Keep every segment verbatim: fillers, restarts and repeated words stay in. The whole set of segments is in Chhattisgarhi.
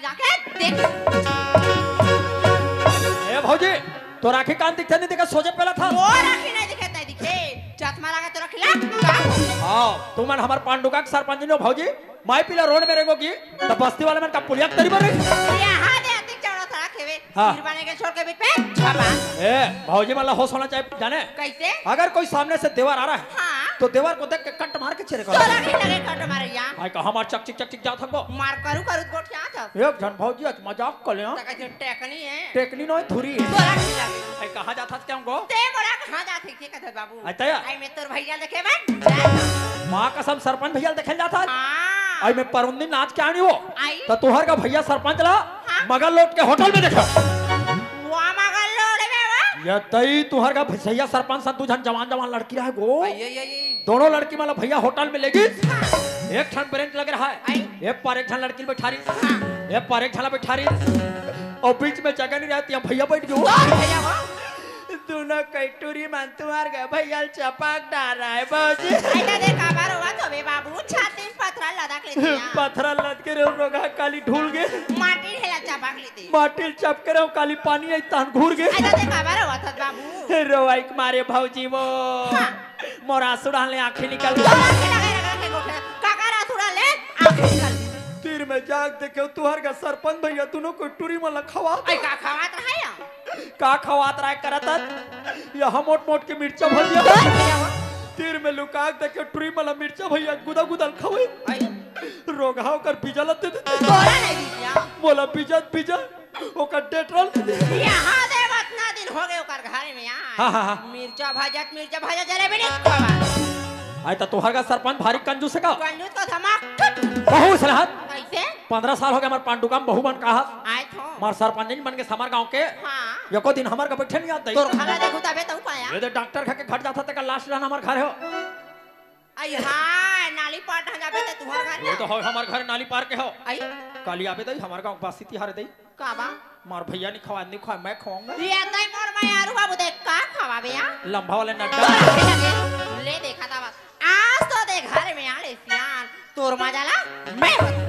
जाके देख। ए भौजी, तोर आँखी कान दिखथे नहीं, देखे सोझे पेलत हस। मोर आँखी नहीं दिखे, तैं दिखे। चश्मा लगा तो रख ले। हाँ, तुमन हमर पांडुका के सरपंच नहीं हो भौजी। मैं पिला रोड में रेंगों गी, त बस्ती वाले मन का पुलिया के तरी बर रही। यहाँ दे अतिक चौड़ा सड़क हेवे। हाँ। फिर बने के छोड़ के बीच में छपा। ए, भौजी मन ला होश होना चाहिए, जाने? कैसे? अगर कोई सामने से देवर आ रहा है, हाँ। तो देवर को देख के कट मार के चले करो। तोला भी लगे कट मारे या। आई का हमार चक चिक चक चिक जात हमको। मार करू करू गोठिया था। एक झन भौजी आज मजाक कर ले, हाँ? त कैसे टेकनी है? टेकनी नोय, धुरी है। तोला भी लगे। आई कहाँ जात हस क्या हमको? ते मोला कहाँ जात है, के कहत बाबू? आई तया? आई मैं तोर भैया देखे बन। माँ कसम सरपंच भैया देखे जात हस? हाँ। आई मैं परुंदी नाच के आनी हो। आई। त तुहर का भैया सरपंच ला हाँ। मगल लोट के होटल में देखा। वाह, मगल लोट में वाह। या तई तुहर का भैया सरपंच सन दू झन जवान जवान लड़की रहे गो। आई, आई, आई, आई। दोनों लड़की मन ला भैया होटल में ले गिस। हाँ। एक ठन बेंच लगे रहा है। आई। ए पार एक झन लड़की ल बैठा रही। हाँ। ए पार एक झन ला बैठा रही। अउ बीच में जगह नहीं रहती, हम भैया बैठ गए। कौन भैया वो? दोनों कटोरी मन तुहर का भैया ल चपक डार रहा है, भौजी। आई दादा, काबर होवत होबे बाबू, छाती में पथरा लदक लेतिया। पथरा लद के रे रोगहा काली ढूल गे। माटी ढेला चपक लेती। माटी ल चपके रहो, काली पानी आई तहन घूर गे। आई दादा, काबर होवत हस बाबू? रोवाई के मारे भौजी वो। हाँ। मोर आंसू डाल ले आंखें निकल गे। तोर आंखें लगे रहा के गोठे। काकर आंसू डाल ले आंखें निकल गे। तीर में जाग देखे तुहर का सरपंच भैया दोनों कटोरी मन ला खवात। आई का खवात रहा या? का खवात रहा करत हस? या हम मोट मोट के मिर्चा भजिया। तोर भैया वो। तीर में लुका के देखे टुरी मन ला मिर्चा भजिया गुदा गुदा ल खवाई। आई। रोगहा ओकर बीजा ल दे दे। तोला नहीं बीजा। मोला बीजा, बीजा, ओकर डेटरल दे दे। यहाँ दे, अतना दिन हो गए ओकर घर में आए। हाँ, हाँ, हाँ। मिर्चा भजत, मिर्चा भजत जलेबी नहीं खवा। आई त तोहर का सरपंच भारी कंजूस है का? कंजूस का धमाक। बहुत सलाहत। कैसे? पन्द्रह साल हो गए हमारे पांडुका में बहू बन का हस। आए थो। हमार सरपंच नहीं बन के हमार गांव के। हाँ। एको दिन हमार का बैठे नहीं आते। तोर खाना देखू तबे तो पाया। ये तो डॉक्टर खा के घट जाता तेका लास्ट रहना हमार घर हो। आई हाय, नाली पार ढंगा पे ते तुहर घर वो ना? तो हो हमार घर नाली पार के हो। आई? काली आबे दई हमार गांव बासी तिहार दई। का बा? मार भैया नहीं खवा, नहीं खवा, मैं खवाऊंगा। ये तई मोर मैं आरू बाबू देख का खवाबे या? लंबा वाले नड्डा। ले देखा था बस। आज तो दे घर में आले सियान, तोर मजा ला मैं होती।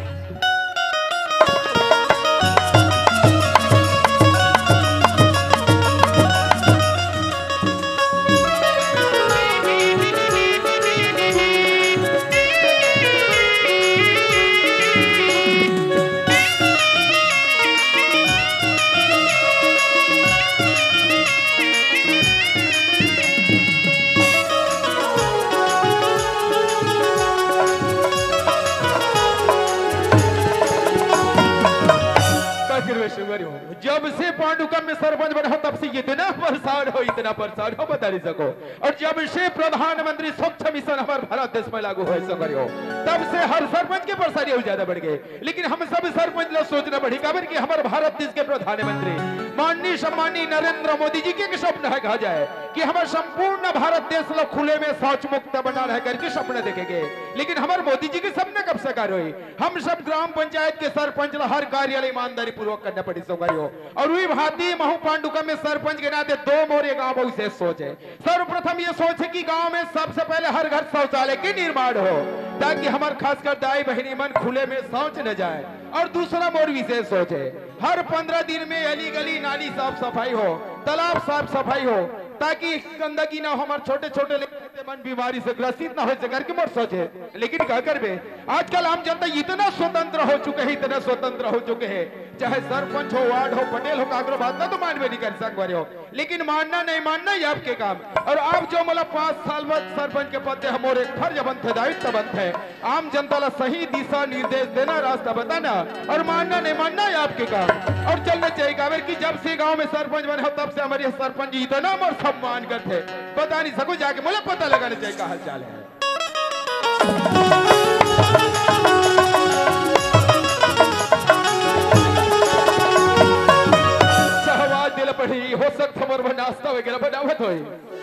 का करबे सुंगरी हो? जब से पांडुका में सरपंच बने हो, तब से इतना परेशान हो, इतना परेशान हो, बता नहीं सको। और जब से प्रधानमंत्री स्वच्छ मिशन हमारे भारत देश में लागू हो, सुंगरी हो, तब से हर सरपंच के परेशानी और ज्यादा बढ़ गई। लेकिन हम सब सरपंच ला सोचना पड़ी, काबर कि हमारे भारत देश के प्रधानमंत्री माननीय सम्माननीय नरेंद्र मोदी जी के एक सपना है, कहा जाए कि हमारे संपूर्ण भारत देश ला खुले में शौच मुक्त बना रह करके सपना देखेंगे। लेकिन हमारे मोदी जी के सपना कब साकार होई? हम सब ग्राम पंचायत के सरपंच ला हर कार्य ला ईमानदारी पूर्वक करना पड़ी, सुंगरी हो। और वही भांति महू पांडुका में सरपंच के नाते दो मोर ये गांव बहुत विशेष सोच है। सर्वप्रथम ये सोच है कि गांव में सबसे पहले हर घर शौचालय के निर्माण हो, ताकि हमारे खासकर दाई बहिनी मन खुले में शौच न जाए। और दूसरा मोर विशेष सोच है, हर पन्द्रह दिन में गली गली नाली साफ सफाई हो, तालाब साफ सफाई हो, ताकि गंदगी ना हो, हमारे छोटे छोटे लइका मन बीमारी से ग्रसित ना हो, जेकर के मोर सोच है। लेकिन का करबे, आजकल आम जनता इतना स्वतंत्र हो चुके हैं, इतना स्वतंत्र हो चुके हैं, चाहे सरपंच हो, वार्ड हो, पटेल हो, काकरो बात ना तो मानबे नहीं कर, संगवारी हो। लेकिन मानना नहीं मानना ये आपके काम। और आप जो मोला पाँच साल बाद सरपंच के पद दे, हमर एक फर्ज बनथे, दायित्व बनथे, आम जनता ला सही दिशा निर्देश देना, रास्ता बताना, और मानना नहीं मानना ये आपके काम। और चलना चाहिए, काबर कि जब से गांव में सरपंच बने हो, तब से हमारे सरपंच इतना मोर सम्मान करथे, बता नहीं सको, जाके मोला पता लगाना चाहिए का हाल चाल है। सहवाज दिल पड़ी, हो सकत हमर बर नाश्ता वगैरह बनावत होई।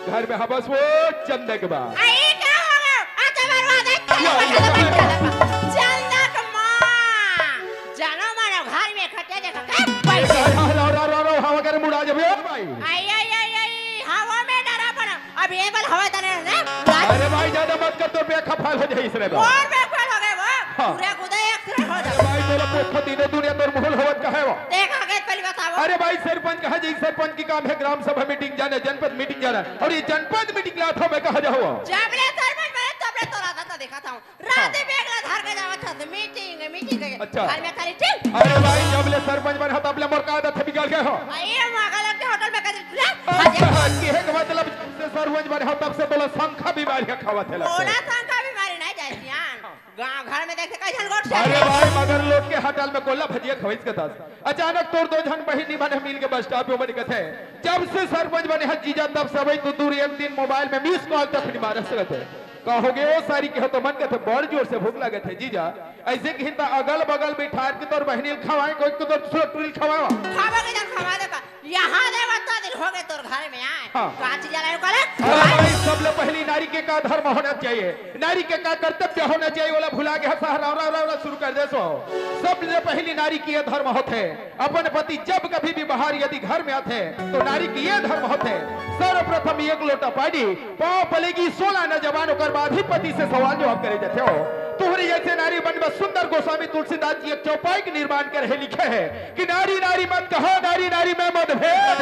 घर में हवस वो चंदा के बा। आई का हो गयो? अच्छा बर्बाद है। या, या, या। चंदा के माँ। जानो मानो घर में खटिया देखा के बैठ गई। रो, रो, रो, रो, हवा कर मुड़ा जबे, ओ भाई। आई, आई, आई, आई, हवा में डरा पड़ा। अब ये बल हवा तने ने। अरे भाई, ज्यादा मत कर, तो बेखफाल हो जाई इसने तो। और बेखफाल हो गए वो। हाँ। पूरा कूदा एक तरह हो अरे जाए। भाई, तोला तो तीनों दुनिया तोर मुहल होवत कहे हो। देखा के पहले बताओ। अरे भाई, सरपंच कहा जी, सरपंच की काम है ग्राम सभा मीटिंग जाना, जनपद मीटिंग जाना, और ये जनपद मीटिंग ला था मैं कहा जाओ। जब ले सरपंच बने तब ले तोर आदत देखा था। रात में बेग ला धर के जावत था मीटिंग, मीटिंग के। अच्छा। घर में खाली टिंग। अरे भाई, जब ले सरपंच बने हो तब ले मोर का आदत है बिगड़ गए हो। आ, ये मागा लग के होटल में कदे ले। अच्छा, की है कि मतलब जब से सरपंच बने हो तब से बोला शंखा बीमारी खावत है लगता है। बोला शंखा बीमारी नहीं जाए सियान। गाँव घर में देखे कई झन गोठ अरे जाए। भाई, मगर लोग के हटाल में कोला भजिया खवैस के दस। अचानक तोर दो झन बहिनी मन मिल के बस स्टॉप पे मन कथे, "जब से सरपंच बने हस जीजा, तब से अबे तू दूर एक दिन मोबाइल में मिस कॉल तक नहीं मार सकत है।" कहोगे, "ओ सारी के हो तो मन कथे, बड़ जोर से भूख लगत है जीजा।" ऐसे कहिन त अगल बगल बिठार के तोर बहिनी ल खवाए, कोई को तोर छोटू ल खवाए। खावा के जन खवा दे का। यहाँ दे बता दिन हो गए तोर घर में आए। हाँ। का चीज लायो काले? अरे भाई, सबले पहली नारी के का धर्म होना चाहिए, नारी के का कर्तव्य होना चाहिए, ओला भुला के हंसा रौरा रौरा शुरू कर दे सो। सबले पहली नारी की ये धर्म होथे, अपन पति जब कभी भी बाहर यदि घर में आथे तो नारी की ये धर्म होथे, सर्वप्रथम एक लोटा पानी, पाँव पलेगी सोलह न जबान, ओकर बाद ही पति से सवाल जवाब करे जाथे हो। तुहरी जैसे नारी मन में सुंदर गोस्वामी तुलसीदास जी एक चौपाई के निर्माण करे हे, लिखे हे, कि नारी नारी मत कहा, नारी नारी में मतभेद,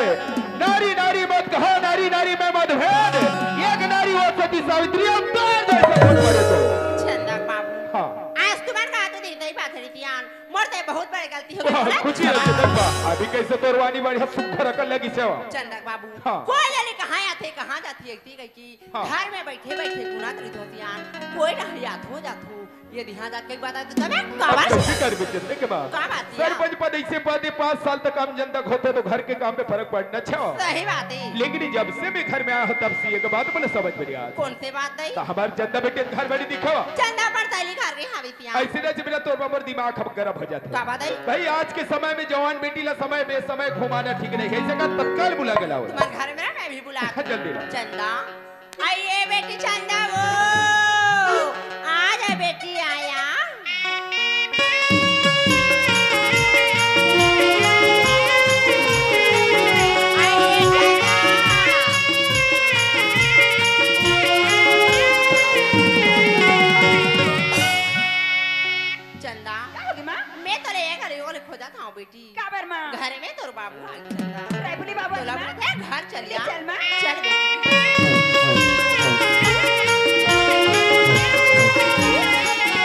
नारी नारी मत कहा, नारी नारी में मतभेद। एक नारी वो सती सावित्री अवतार जैसे बोल पड़े तो। चंदा बाबू। हाँ। आज तुम्हारे कहा तो दिन नहीं बात रही थी यार, मोर ते बहुत बड़ी गलती हो गई वाह, ना। खुशी है चंदा बा। अभी कैसे तोर वाणी बढ़िया सुघर अकल लगी सेवा। चंदा बाबू। हाँ। कोई ले कहाँ आथे, कहाँ जाती है, की हाँ। घर में बैठे बैठे गुनात रही होती यार, कोई ना याद हो जात हो। ये ध्यान रख के बता दो तबे अब काबर कैसे से कर बेटे, देख बा। का बात है? सरपंच पद ऐसे पद है, पाँच साल तक आम जनता होते तो घर के काम में फर्क पड़ना अच्छा। सही बात है। लेकिन जब से मैं घर में आया हूँ तब से एक बात बोले समझ में नहीं आ। कौन से बात दई? तो हमारे चंदा बेटी घर बड़ी दिखावा। चंदा पड़ता ही घर के हावी पिया। ऐसे ना जब मेरा तोर पर दिमाग हम गर्म हो जाता है। का बात है? भाई आज के समय में जवान बेटी ला समय बेसमय घुमाना ठीक नहीं है, इसे का तत्काल बुला के लाओ। तुम्हारे घर में ना मैं भी बुला जल्दी ला। चंदा। आइए बेटी चंदा वो, आ जा बेटी आया। आइए चंदा। चंदा, का होगे माँ? मैं तोरे एक घड़ी ओले खोजत हूँ बेटी। काबर माँ? घर में तोर बाबू आ गया था। रायपुरी बाबू तोला आ गया? बोलत हे, घर चल जा। चल माँ। चल बेटी।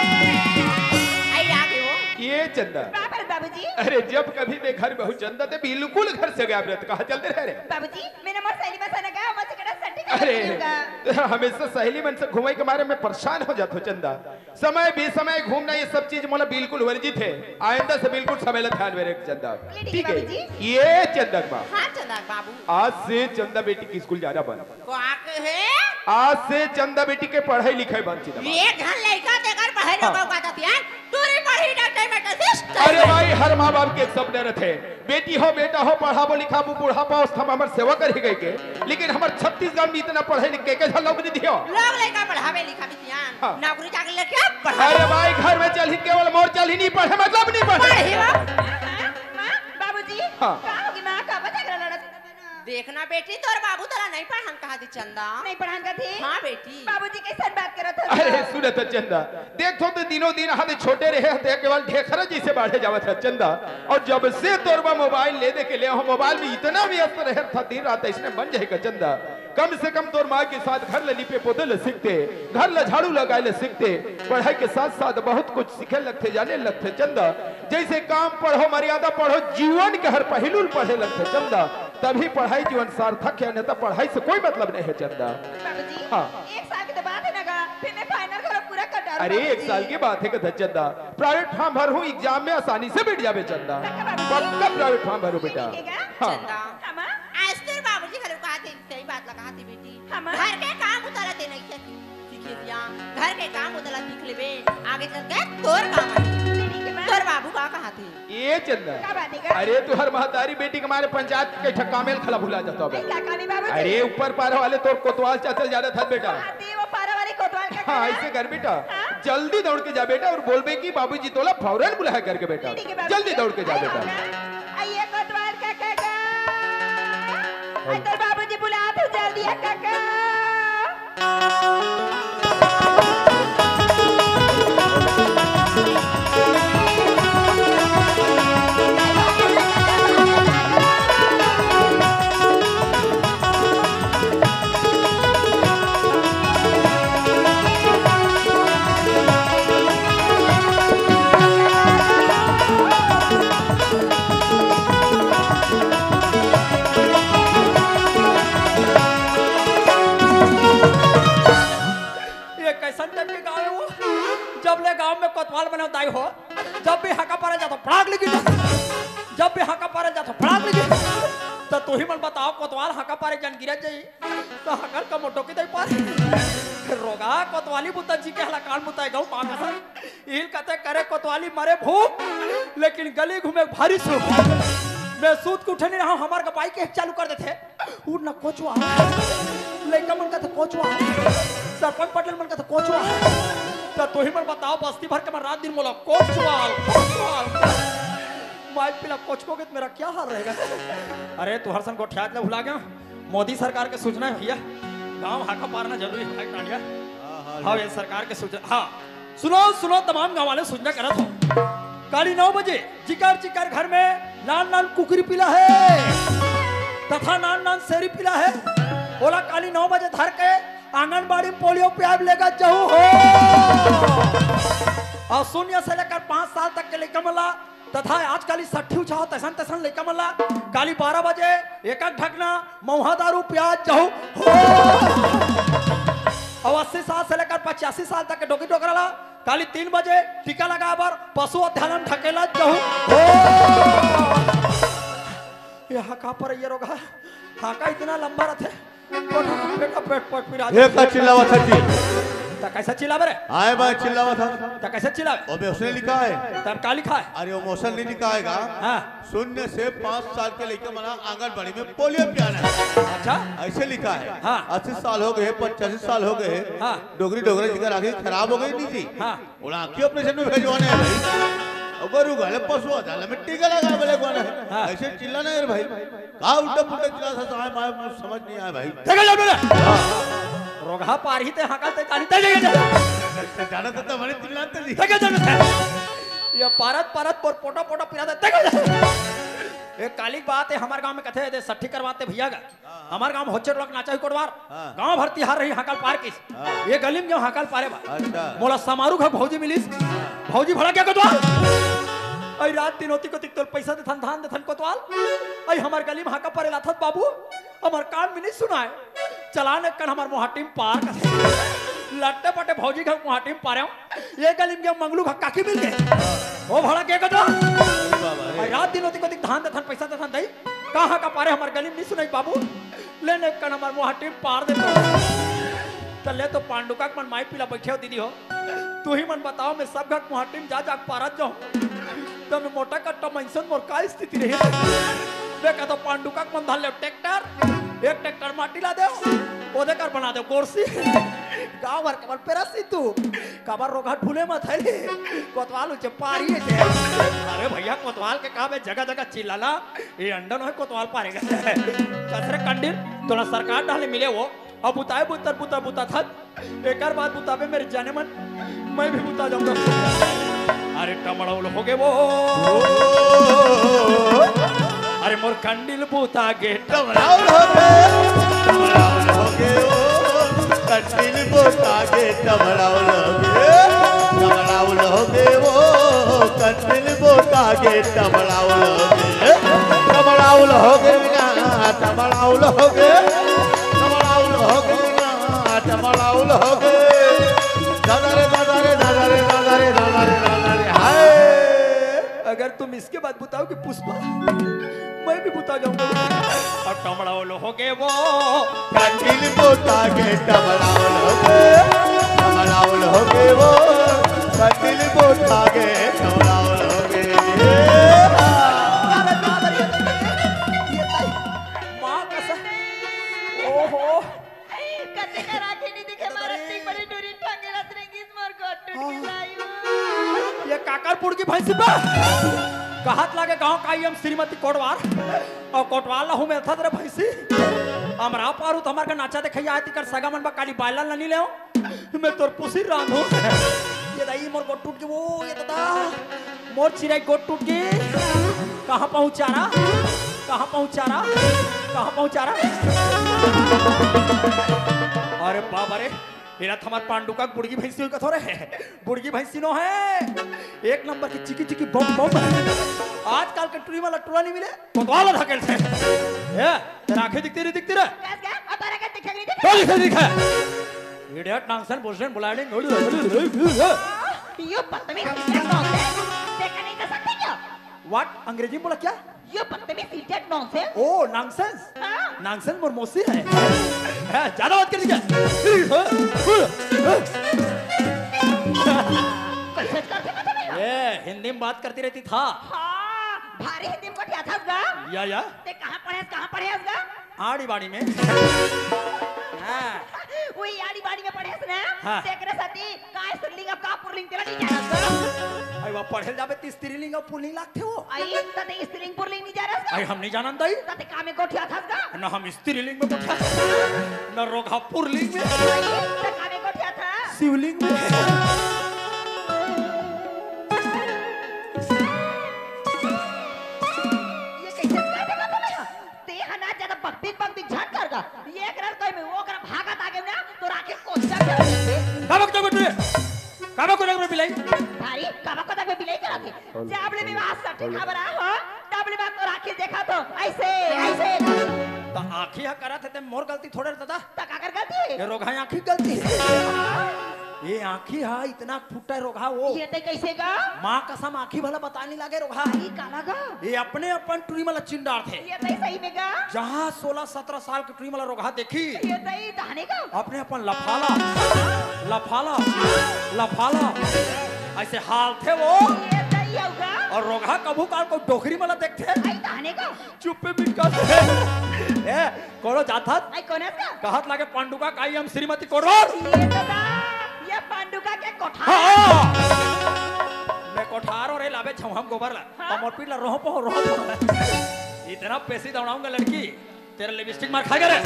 आई आ गए हो। ये चंदा। का बात बाबूजी? अरे जब कभी मैं घर में हूँ चंदा ते बिल्कुल घर से गायब रहते, कहाँ चलते रह रहे? बाबूजी, मैंने मोर सहेली बस आने गया, मुझे कड़ा सट्टी का अरे, होगा। हमेशा सहेली मन से घूमे के मारे मैं परेशान हो जाता हूँ चंदा। समय बेसमय घूमना ये सब चीज मोला बिल्कुल वर्जित है। आइंदा से बिल्कुल समय ला ध्यान में रख चंदा। बोले ठीक ठीक है है। बाबूजी। ये चंदा के बाप। हाँ चंदा के बाबू। आज से चंदा बेटी के स्कूल जाना बंद। को आके है? आज से चंदा बेटी के पढ़ाई लिखाई बंद चंदा बाप। ये घर लइका तेकर पढ़ाई हाँ। लोगों का था ध्यान। तोरी पढ़ी डॉक्टर में तो सिस्टर अरे है। भाई हर माँ बाप के एक सपने रहते हैं। बेटी हो, बेटा हो, पढ़ाबो, लिखाबो, बुढ़ापा अवस्था में हमर सेवा करही कहिके, लेकिन हमर छत्तीसगढ़ में इतना पढ़े लिखे के झन लोग नहीं दियो। लोग लइका पढ़ावे लिखावे सियान, हाँ। नौकरी चाकरी लेके पढ़ावे। अरे भाई, घर में चलही केवल मोर चलही नहीं पढ़े, मतलब नहीं पढ़े। पढ़ी बा। माँ, बाबूजी, हाँ। का होगी माँ, का बता के लड़ा? देखना बेटी, तोर बाबू तोला नहीं पढ़ान कहा थे चंदा। नहीं पढ़ान कहा थे? हाँ बेटी। बाबूजी कैसन बात करत हो? अरे सुनत चंदा, देखो तो दिनों दिन हाथ छोटे रहे हते, केवल ढेखरा जैसे बाढ़े जावत है चंदा। और जब से तोर बा मोबाइल ले दे के ले हो, मोबाइल में इतना व्यस्त रहे था, दिन रात ऐसने बन जाए का चंदा। कम से कम तोर माँ के साथ घर ले लिपे पोते ले सीखते, घर ले झाड़ू लगाए ले सीखते, पढ़ाई के साथ साथ बहुत कुछ सीखे लगते, जाने लगते चंदा। जैसे काम पढ़ो, मर्यादा पढ़ो, जीवन के हर पहलू ल पढ़े लगते चंदा, तभी पढ़ाई जीवन सार्थक है, नहीं तो पढ़ाई से कोई मतलब नहीं है चंदा। बाबूजी, हाँ। एक साल के तो बात है ना गा, फिर मैं फाइनल करो पूरा कर डालूं अरे, एक बाबूजी। साल की बात है कि चंदा, प्राइवेट फॉर्म भर हूँ, एग्जाम में आसानी से बैठ जावे चंदा। पक्का बाबूजी? पक्का प्राइवेट फॉर्म भरो बेटा। ठीक है क्या? हाँ। चंदा, हाँ, माँ? आज तेरे बाबूजी घरे कहा थे, सही बात लगा थे बेटी। हाँ, माँ। घर के काम उतारा थे नहीं क्या? सीखे दिया, घर के काम उतारा सीख लेबे, आगे चल के तोर काम आही। ठीक है, माँ। तोर बाबू का कहा थे? ए चंदा, का बात है का? अरे तुहर महतारी बेटी के मारे पंचायत के ठक्का मेल खला भुला जाता बे। नहीं, का कहानी बाबूजी? अरे ऊपर पारा वाले तोर कोतवाल चाचल जाना था बेटा। हाँ, ती वो पारा वाले कोतवाल का हाँ, कहा? ऐसे कर बेटा, हाँ? जल्दी दौड़ के जा बेटा और बोलबे कि बाबूजी तोला फौरन बुलाया करके बेटा। ठीक है बाबूजी। जल्दी दौड़ के जा आई बेटा। होगा। आइए कोतवाल का काका। आई तोर बाबूजी बुला तो जल्दी आ काका। पड़ाक ले गिर जाथे। जब भी हांका पारे जाथे, पड़ाक ले गिर। त तुही मन बताव, कोतवाल हांका पारे जन गिरत जाही, त हांका ल का मोटो के दई पारे? रोगहा कोतवाली बुता जी के हला कान बुताए गऊ माँ कसम। इल कथे करे कोतवाली मरे भूख, लेकिन गली घूमे भारी सुख। मैं सूत के उठे नहीं रहा, हमार का बाइक एक चालू कर देथे। उठ ना कोचवा। लइका मन कथे कोचवा। सरपंच पटेल मन कथे कोचवा। त तुही मन बताव, बस्ती भर के मन रात दिन मोला कोचवाल, कोचवाल। माई पीला कोचकोगे त मेरा क्या हाल रहेगा? अरे तुंहर सन गोठियात ल भुला गेंव। मोदी सरकार के सूचना हे भैया, गांव हांका पारना जरूरी हे भाई टांडिया। हाँ, हाँ, हाँ, ये सरकार के सूचना। हाँ, सुनो, सुनो, तमाम गांव वाले सूचना करत हों। काली नौ बजे जिकर जिकर घर में नान नान कुकरी पीला हे तथा नान नान सेरी पीला हे, ओला काली नौ बजे धर के आंगनबाड़ी में पोलियो पियाब लेगा जहू हो। अउ शून्य से लेकर पाँच साल तक के लइका मन ला तथा आजकाल ई सट्ठी उछाव तैसन तैसन लइका मन ला काली बारह बजे एक एक ढकना मउहा दारू पियाब जहू हो। अउ अस्सी साल से लेकर पचासी साल तक के डोकरी डोकरा ला काली तीन बजे टीका लगाए बर पशु अध्यालय ढकेला जहू हो। ये हांका पारे रोगहा, हांका इतना लंबा रथे। पेट, पेट, पेट, पेट पिरा हे का चिल्लावत हे जी? त कैसे चिल्लावे रे? आए बा चिल्लावत हे। त कैसे चिल्लावे? ओमे उसने लिखा है। तब का लिखा है? अरे वो मोशन नहीं लिखा है का? हाँ। शून्य से पाँच साल के लइका मन ला आंगनबाड़ी में पोलियो पियाना है। अच्छा। ऐसे लिखा है। हाँ। अस्सी साल हो गए, पचासी साल हो गए। हाँ। डोकरी डोकरा जी कर आँखी खराब हो गई नहीं जी। हाँ। ओला आँखी ऑपरेशन में भेजवाना है भाई। अब बरू घले पशु अदालत में टीका लगा बोले कौन है? हाँ। ऐसे चिल्लाना है रे भाई। का उल्टा पुल्टा चिल्लाथस, आए माय मुझे समझ नहीं आया भाई। देखा जा मेरा। रोगहा पारही ते हांका ल ते जानी ते जगह जा। ते जाना तो तमारे चिल्लाते जी। देखा जा मेरा। ये पारत पारत पोर पोटा पोटा पिराथे, देखा जा। एक काली के बात हे, हमर गांव में कथे दे सट्ठी करवाते भैया का। हाँ, हाँ। हमर गांव में होचे टोला के नाचा ही कोटवार। हाँ। गांव भर तिहार रही हांका ल पार किस। हाँ। ये गली में जो हांका ल पारे बा। अच्छा। मोला समारू घर भौजी मिलिस। हाँ। भौजी भड़क गे कोतवाल। अई रात दिन ओतिक ओतिक तोर पैसा देथन, धान देथन कोतवाल। अई हमर गली में हांका पारे ल आथस बाबू। हमर कान में नहीं सुनाय। चला न कन हमर मोहाटी में पार कथे। लट्टे पट्टे भौजी घर मोहाटी में पारे हूँ। ये गली में गया मंगलू घर काकी मिल गे। ओ भड़क गे कोतवाल। अरे बाबा रे। अई रात दिन ओतिक ओतिक धान देथन, पैसा देथन दई। कहाँ का पारे हमर गली में नहीं सुनाई बाबू। ले ने कन हमर मोहाटी में पार दे तो। त ले तो पांडुका के मन माई पीला बैठे हो दीदी हो। तुही मन बताव, मैं सब घर मोहाटी में जा जा के पारत जाहूँ। त मैं मोटा कट्टा मइनसन मोर का स्थिति रही? मैं कहता पांडुका के मन धर ले ट्रैक्टर, एक ट्रैक्टर माटी ला दे, ओदे कर बना दे गोरसी। गाँव भर के मन पेरसी तू। काबर रोगहा ढूले मत है रे। कोतवाल उचे पारी हे जे। अरे भैया, कोतवाल के का बे जगह जगह चिल्लाना। ये अंडन होय कोतवाल पारेगा। कसरे कंडील, तोला सरकार डाले मिले वो। अब बुताए बुतर बुता बुता थत। एकर बाद बुताबे मेरे जाने मन, मैं भी बुता जाऊंगा। अरे टमड़ौल हो गे वो। अरे मोर कंडील बुता गे। टमड़ौल हो गे। टमड़ौल हो गे वो। कंडील बुता गे टमड़ौल हो गे। टमड़ौल हो गे वो। कंडील बुता गे टमड़ौल हो गे। टमड़ौल हो गे ना, टमड़ौल हो गे। टमड़ौल हो गे ना, टमड़ौल हो गे। दादा रे, दादा रे, दादा रे, दादा रे, दादा रे, दादा रे, हाय। अगर तुम इसके बाद बुताओगे पुष्पा, मैं भी बुता जाऊंगा। अउ टमड़ौल हो गे वो। कंडील बुता गे टमड़ौल हो गे। टमड़ौल हो गे वो। कंडील बुता गे टमड़ौल हो गे। माँ कसम। ओहो। कते का राखे नहीं दिखे, मारत नहीं पड़ी, डोरी टांगे रत रंगीस मोर गोड़ टूट के जायू। ये काकर पुड़की भैंसी बा? कहत लागे गांव का आई हम श्रीमती कोटवार। अउ कोटवाल ला हूँ मैं थत रे भैंसी। हमरा पारू त हमर का नाचा देखे आए तिकर सगा मन बा काली बायला ला नहीं ले। मैं तोर पुसी रांधू। ये दाई मोर गोड़ टूट गे वो, ये दादा। मोर चिराई गोड़ टूट गे। कहाँ पहुँचा रहा? कहाँ पहुँचा रहा? कहाँ पहुँचा रहा? अरे बाबा रे, एला त हमर पांडुका के बुड़गी भैंसी होई कथो रे। बुड़गी भैंसी नो है। एक नंबर की चिकी चिकी बम बम। आजकल के टुरी वाला टुरा नहीं मिले। कोतवाल ला धकेल से। ए, तेरा आंखें दिखती नहीं दिखती रे? क्या, क्या? अब तारा क्या दिखेगा, नहीं दिखेगा? क्या दिखे दिखे? Idiot nonsense, bullshit, बुलाड़ी, नोड़ी, नोड़ी, नोड़ी, नोड़ी। यो बदतमीज, क्या बात है? देखा नहीं कर सकते क्या? What? अंग्रेजी में बोला क्या? ये बदतमीज idiot nonsense। ओ, nonsense। हाँ। Nonsense मोर मौसी है। हाँ, ज्यादा बात कर दी क्या? कैसे करते हो तुम ये? ए, हिंदी में बात करती रहती था। हाँ, भारी हिंदी में गोठियाथस गा। या, या। ते कहाँ पढ़ेस, कहाँ पढ़ेस गा? आड़ी बाड़ी में। हाँ। वही आड़ी बाड़ी में पढ़ेस ना? हाँ। तेकरे साथी का स्त्रीलिंग अउ का पुरलिंग तेला नहीं जानत गा। अरे वाह, पढ़े जाबे त स्त्रीलिंग अउ पुरलिंग लागथे वो। आई, त ते स्त्रीलिंग पुरलिंग नहीं जानस गा? अरे हम नहीं जानन दाई। त ते का में गोठियाथस गा? न हम स्त्रीलिंग में गोठियाथन, न रोगहा पुरलिंग में। आई, त का में गोठियाथस? शिवलिंग में। ये कैसे कर देगा तूने? ते ह ना ज्यादा बकबिक बकबिक झन कर गा। ये एक रर कोई में वो कर भागत आगे ना, तो राखे कोचा कर देते। का बकता बेटे? का बकता बेटे बिलाई? भारी, का बकता बे बिलाई करत हे। जब ले विवाह सटे खबरा हो, तब ले बात तो राखे देखा तो, ऐसे, ऐसे। त आँखी ह करत हे ते मोर गलती थोड़े रहता। त काकर गलती हे? ये रोगहा आँखी गलती हे। ये आँखी हा इतना फुट्टा रोगहा वो। ये तै कैसे गा? माँ कसम आँखी भला बता नहीं लागे रोगहा। ई काला गा? ये अपने अपन टुरी मन ला चिन डारथे। ये तै सही में गा? जहाँ सोलह सत्रह साल के टुरी मन ला रोगहा देखी। ये तै दाने गा? अपने अपन लफाला, लफाला, लफाला। ऐसे हालथे वो। ये तै अउ गा? अउ रोगहा कभू काल को डोकरी मन ला देखथे। आई दाने गा? चुप्पे बिकट। ए, कोनो जात हस? आई, कोन हस का? कहत लागे पांडुका काई हम श्रीमती कोटवार। ये दादा, ये पांडुका के कोठार। हाँ। मैं कोठार हो रे लाबे छौहम गोबर ला। हाँ। त मोर पीठ ला रोह पो, रोह पो। इतना पेसी दौड़ाऊंगा लड़की, तेरा लिपस्टिक मार खाएगा रे। ए,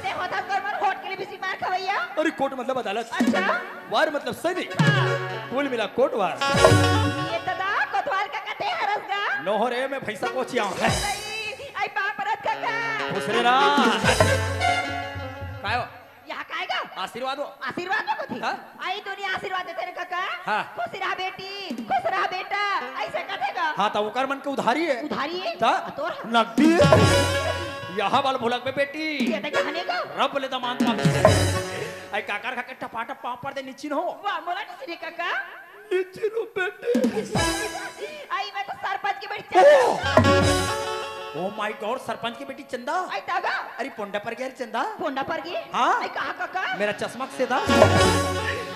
ते होता कर मोर होठ के लिपस्टिक मार खवैया। अरे कोट मतलब अदालत। अच्छा। वार मतलब सैनिक। हाँ। कुल मिला कोटवार। ये दादा, कोतवाल का कते हरस गा? नोहरे में भैंसा कोचिया है। सही। आई पाँव परत कका। खुश रे रा। काय हो? यहाँ काय गा? आशीर्वाद हो। आशीर्वाद में कुछ? हाँ? आई दुनिया आशीर्वाद देथे रे कका। हाँ। खुश रहा बेटी, खुश रहा बेटा, ऐसे कथे गा। हाँ, त ओकर मन के उधारी हे। उधारी हे? त आ, तोर? नकदी हे। यहाँ वाला भुलक में बेटी। ये त कहने का? रब ले दमान पावे। आई काकर खा के टपाटप पाँव पर दे निचिन हो। वाह, मोला निचिन हे कका। निचिन हो बेटी। आई मैं तो सरपंच की बेटी चंदा। Oh my God, सरपंच की बेटी चंदा। आई तागा। अरे पोंडा पर गया रे चंदा। पोंडा पर गई? हाँ। आई कहा कका? मेरा चश्मा से दा।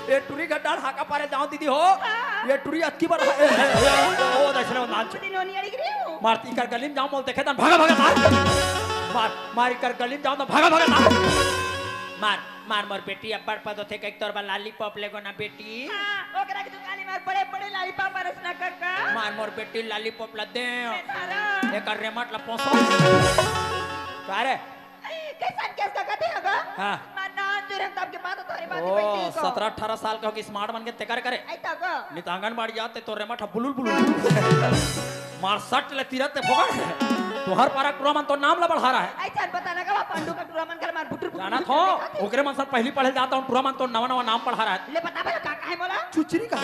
ये टुरी गड्डाल हाका पारे जाओ दीदी हो। हाँ। ये टुरी अतकी बार, ए, ए, ए, ओ, दक्षिण में नाच। दीदी नोनी अड़ी गिरी हूँ। मारती कर गली में जाओ मोल देखे तन भागा भागा मार। मार, मारी कर गली में जाओ तो भागा भागा मार। मार। मार मोर बेटी, अब्बड़ पद होथे कहिके तोर बर लॉलीपॉप लेगो ना बेटी। हाँ, ओकरा के दुकान में बड़े-बड़े लॉलीपॉप बरस ना कका। मार मोर बेटी लॉलीपॉप ला दे। मैं थारा। एकर रेमट ला पोसो। का रे? कैसन केस कका ते हगा? हाँ। मार नान जो रंग तब के बात तोरे बात ओ, बेटी को। सत्रह अठारह साल का होके स्मार्ट बन के तेकर करे। आई तगा। नित आंगनबाड़ी जाते तो रेमट हा बुलुल बुलुल। मार सट ले तीरत ते फोकट। तुहर पारा टुरा मन तो नाम ला बढ़ा रहा है। ऐसा बता ना का पांडु का टुरा मन कर मार बुटुर बुटुर जाना बुटुर थो, देखा थे। ओकरे मन सर पहली पढ़े जाता हूँ, टुरा मन तो नवा नवा नाम पढ़ा रहा है। ले बता बे का काहे मोला? चुचरी का।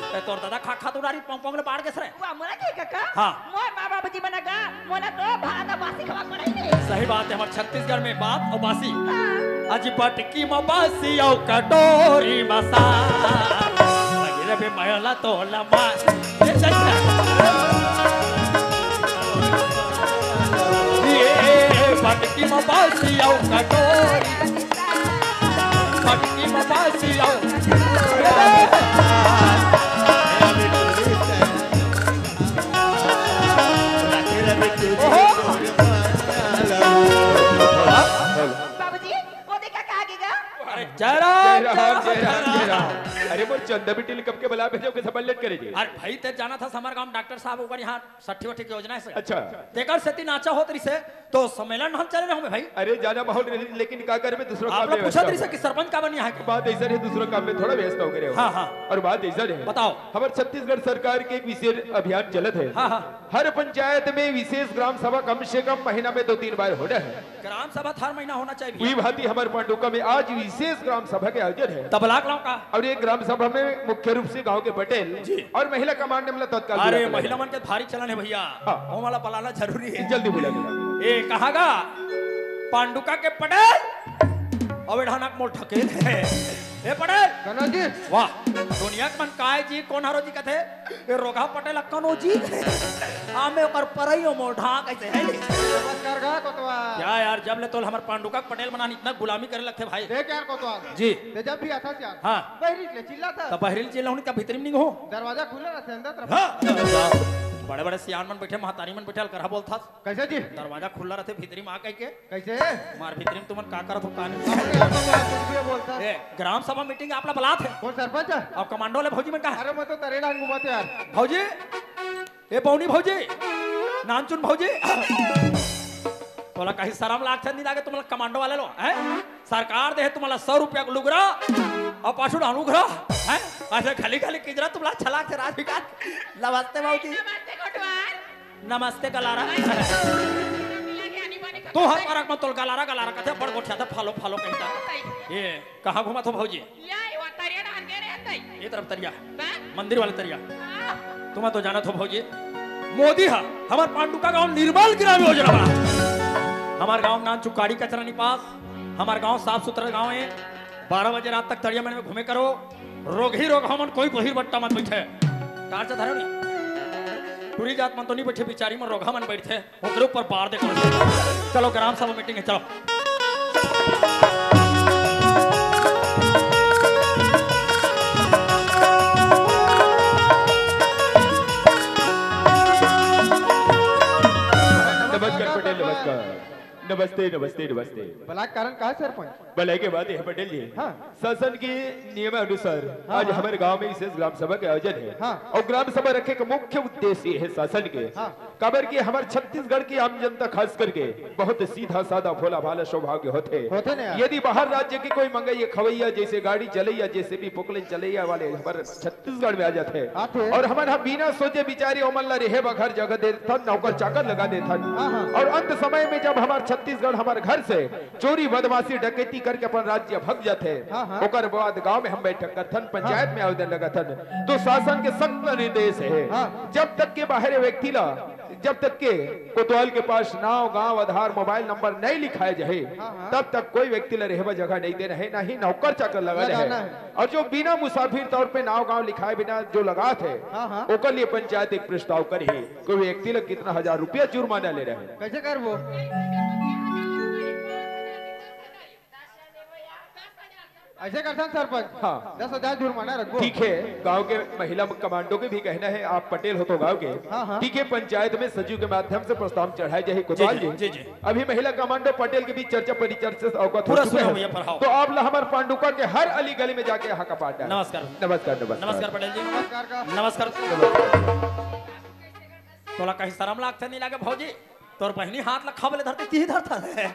ए, तोर दादा खा खा तो डारी पोंग पोंग ले बाढ़ के सरे। वाह, मोला के काका? हाँ। मोर माँ बाबूजी मन का, मोला तो भात अउ बासी खवा पड़े ने। सही बात है, हमारे छत्तीसगढ़ में भात अउ बासी। हाँ। अजी पटकी में बासी अउ कटोरी में साग। लगे रे बे मयला तो लमा। ये चल। ये पटकी में बासी अउ कटोरी। पटकी में बासी अउ। ओहो। बाबूजी, वो देखा कहाँ गिर गया? अरे जय राम, जय राम, जय राम, जय राम। अरे मोर चंदा बिटिल कब के बला भेजो के सब लेट करे जी। अरे भाई, ते जाना था हमारे गांव डॉक्टर साहब ऊपर यहाँ सट्ठी वट्ठी के योजना है सर। अच्छा। तेकर सेती नाचा होत रहिसे, तो सम्मेलन हम चले रहूं भाई। अरे, ज्यादा माहौल रही, लेकिन का करबे, दूसरा आप काम लोग में पूछत व्यस्त रहिसे हो। कि सरपंच का बनी है के? बात ऐसा रहे, दूसरा काम में थोड़ा व्यस्त हो गए हो। हाँ, हाँ। और बात ऐसा रहे। बताओ। हमारे छत्तीसगढ़ सरकार के एक विशेष अभियान चलत है। हाँ, हाँ। हर पंचायत में विशेष ग्राम सभा कम से कम महीना में दो तीन बार होना है। ग्राम सभा हर महीना होना चाहिए। वही भांति हमारे पांडुका में आज विशेष ग्राम सभा के आयोजन है। तबला गांव का? और ये ग्राम सभा में मुख्य रूप से गांव के पटेल जी। और महिला कमांड में तत्काल अरे, बुला के महिला लाया। मन के भारी चलन है भैया। हाँ। वो वाला बुलाना जरूरी है। जल्दी बुला के लाओ। ए, कहाँ गा? पांडुका के पटेल। अबे ढानक मोल ठकेल है। ए पटेल। कनो जी। वाह, दुनिया के मन काय जी, कोन हरो जी कथे? ए रोगहा पटेल कनो जी। आ मैं ओकर परइयो मोर ढाक ऐसे है ले। नमस्कार गा कोतवाल। क्या यार, जब ले तोल हमर पांडुका के पटेल बनान इतना गुलामी करे लगथे भाई। देख यार कोतवाल। जी। ते जब भी आथस यार। हाँ। बहिरी ले चिल्लाथस। त बहिरी ले चिल्लाहूं का भीतरी में नहीं हो। दरवाजा खुला रहथे अंदर तरफ। हाँ। बड़े-बड़े सियान मन बैठे, महतारी मन बैठे, अलकरहा बोलथस। कैसे जी? दरवाजा खुला रहथे भीतरी में आ कहिके। कैसे? मार भीतरी में तुमन का करत हो, का नहीं? अपने आप को बात कुछ भी बोलता। ए, ग्राम सभा मीटिंग आप ला बलात हे। कोन सरपंच हे? अउ कमांडो वाले भौजी मन का हे? अरे मैं तो तरे डांग घुमाते यार। भौजी, ए पौनी भौजी, नानचुन भौजी, तोला कहीं शरम लागथे नहीं लागे? तुमला कमांडो वाले लो, हैं? सरकार दे हे तुमला सौ रुपया के लुगरा अउ पाछू डालू घरा, हैं? ऐसे खाली खाली किजरा तुमला अच्छा लागथे राज भिखारी। नमस्ते भौजी। नमस्ते कोटवार। नमस्ते गलारा। तू हर पारक में तोल गलारा गलारा कथे, बड़ गोठिया था, फालो फालो कहिता। ये कहाँ घूमत हो भौजी? ये वो तरिया डाल के रहते। ये तरफ तरिया। बा? मंदिर वाले तरिया। हाँ। तुम तो जानत हो भौजी, मोदी हा हमर पांडुका गांव निर्मल ग्राम योजना बा। हमर गांव नान चुकारी कचरा निपास, हमर गांव साफ सुथरा गांव हे। बारह बजे रात तक तरिया मन में घूमे करो, रोगही रोगहा मन कोई बहिर बट्टा मत बैठे। टार्च धरो नहीं, टूरी जात मन तो नहीं बैठे, बिचारी मन रोगहा मन बैठे। ओकरे ऊपर बार दे करो। चलो, ग्राम सभा मीटिंग हे, चलो। नमस्कार पटेल, नमस्कार। नमस्ते, नमस्ते, नमस्ते। बलाय के कारण का हे सरपंच? बलाय के बात हे पटेल जी। हाँ। शासन के नियम अनुसार हाँ, आज हाँ। हमर गांव में विशेष ग्राम सभा के आयोजन हे। हाँ। अउ ग्राम सभा रखे के मुख्य उद्देश्य हे शासन के। हाँ। काबर कि हमर छत्तीसगढ़ के आम जनता खास करके बहुत सीधा साधा भोला भाला स्वभाव के होथे। होथे ना यार। यदि बाहर राज्य के कोई मंगइया खवइया जैसे गाड़ी चलइया जैसे भी पोकलेन चलइया वाले हमर छत्तीसगढ़ में आ जाथे। आथे। अउ हमन ह बिना सोचे बिचारे ओमन ला रेहे बर घर जगह दे देथन, नौकर चाकर लगा देथन। हाँ, हाँ। अउ अंत समय में जब हमर छत्तीसगढ़ हमर घर से चोरी बदमाशी डकैती करके अपन राज्य भग जाथे, हाँ, हाँ। ओकर बाद गांव में हम बैठक करथन, पंचायत हाँ। में आवेदन लगाथन, तो शासन के सख्त निर्देश हे। हाँ। जब तक के बाहर व्यक्ति ला, जब तक के कोतवाल के पास नाव, गांव, आधार, मोबाइल नंबर नहीं लिखाए जाए, हाँ, हाँ। तब तक कोई व्यक्ति ला रेहे बर जगह नहीं देना हे, ना ही नौकर चाकर लगाना हे। लगाना हे। अउ जो बिना मुसाफिर तौर पे नाव गांव लिखाए बिना जो लगाथे, हाँ, हाँ। ओकर लिए पंचायत एक प्रस्ताव करही, कोई व्यक्ति ला कितना हजार रुपया जुर्माना लेना हे। कैसे करबो? ऐसे करथन सरपंच। हाँ। दस हजार जुर्माना रखबो। ठीक हे, गांव के महिला कमांडो के भी कहना हे, आप पटेल हो तो गांव के। हाँ, हाँ। ठीक हे, पंचायत में सचिव के माध्यम से प्रस्ताव चढ़ाए जाही कोतवाल जी, जी। जी, जी। अभी महिला कमांडो पटेल के बीच चर्चा परिचर्चा से अवगत हो पूरा चुके सुनो हैं। भैया, पढ़ाओ। तो आप ला हमर पांडुका के हर अली गली में जाके हाका पार डाल। नमस्कार। नमस्कार, नमस्कार। नमस्कार पटेल जी। नमस्कार का। नमस्कार। नमस्कार। तोला कहीं शरम लागथे नहीं लागे भौजी? तोर बहिनी हाथ ला खबले धरते तिही धरता हे।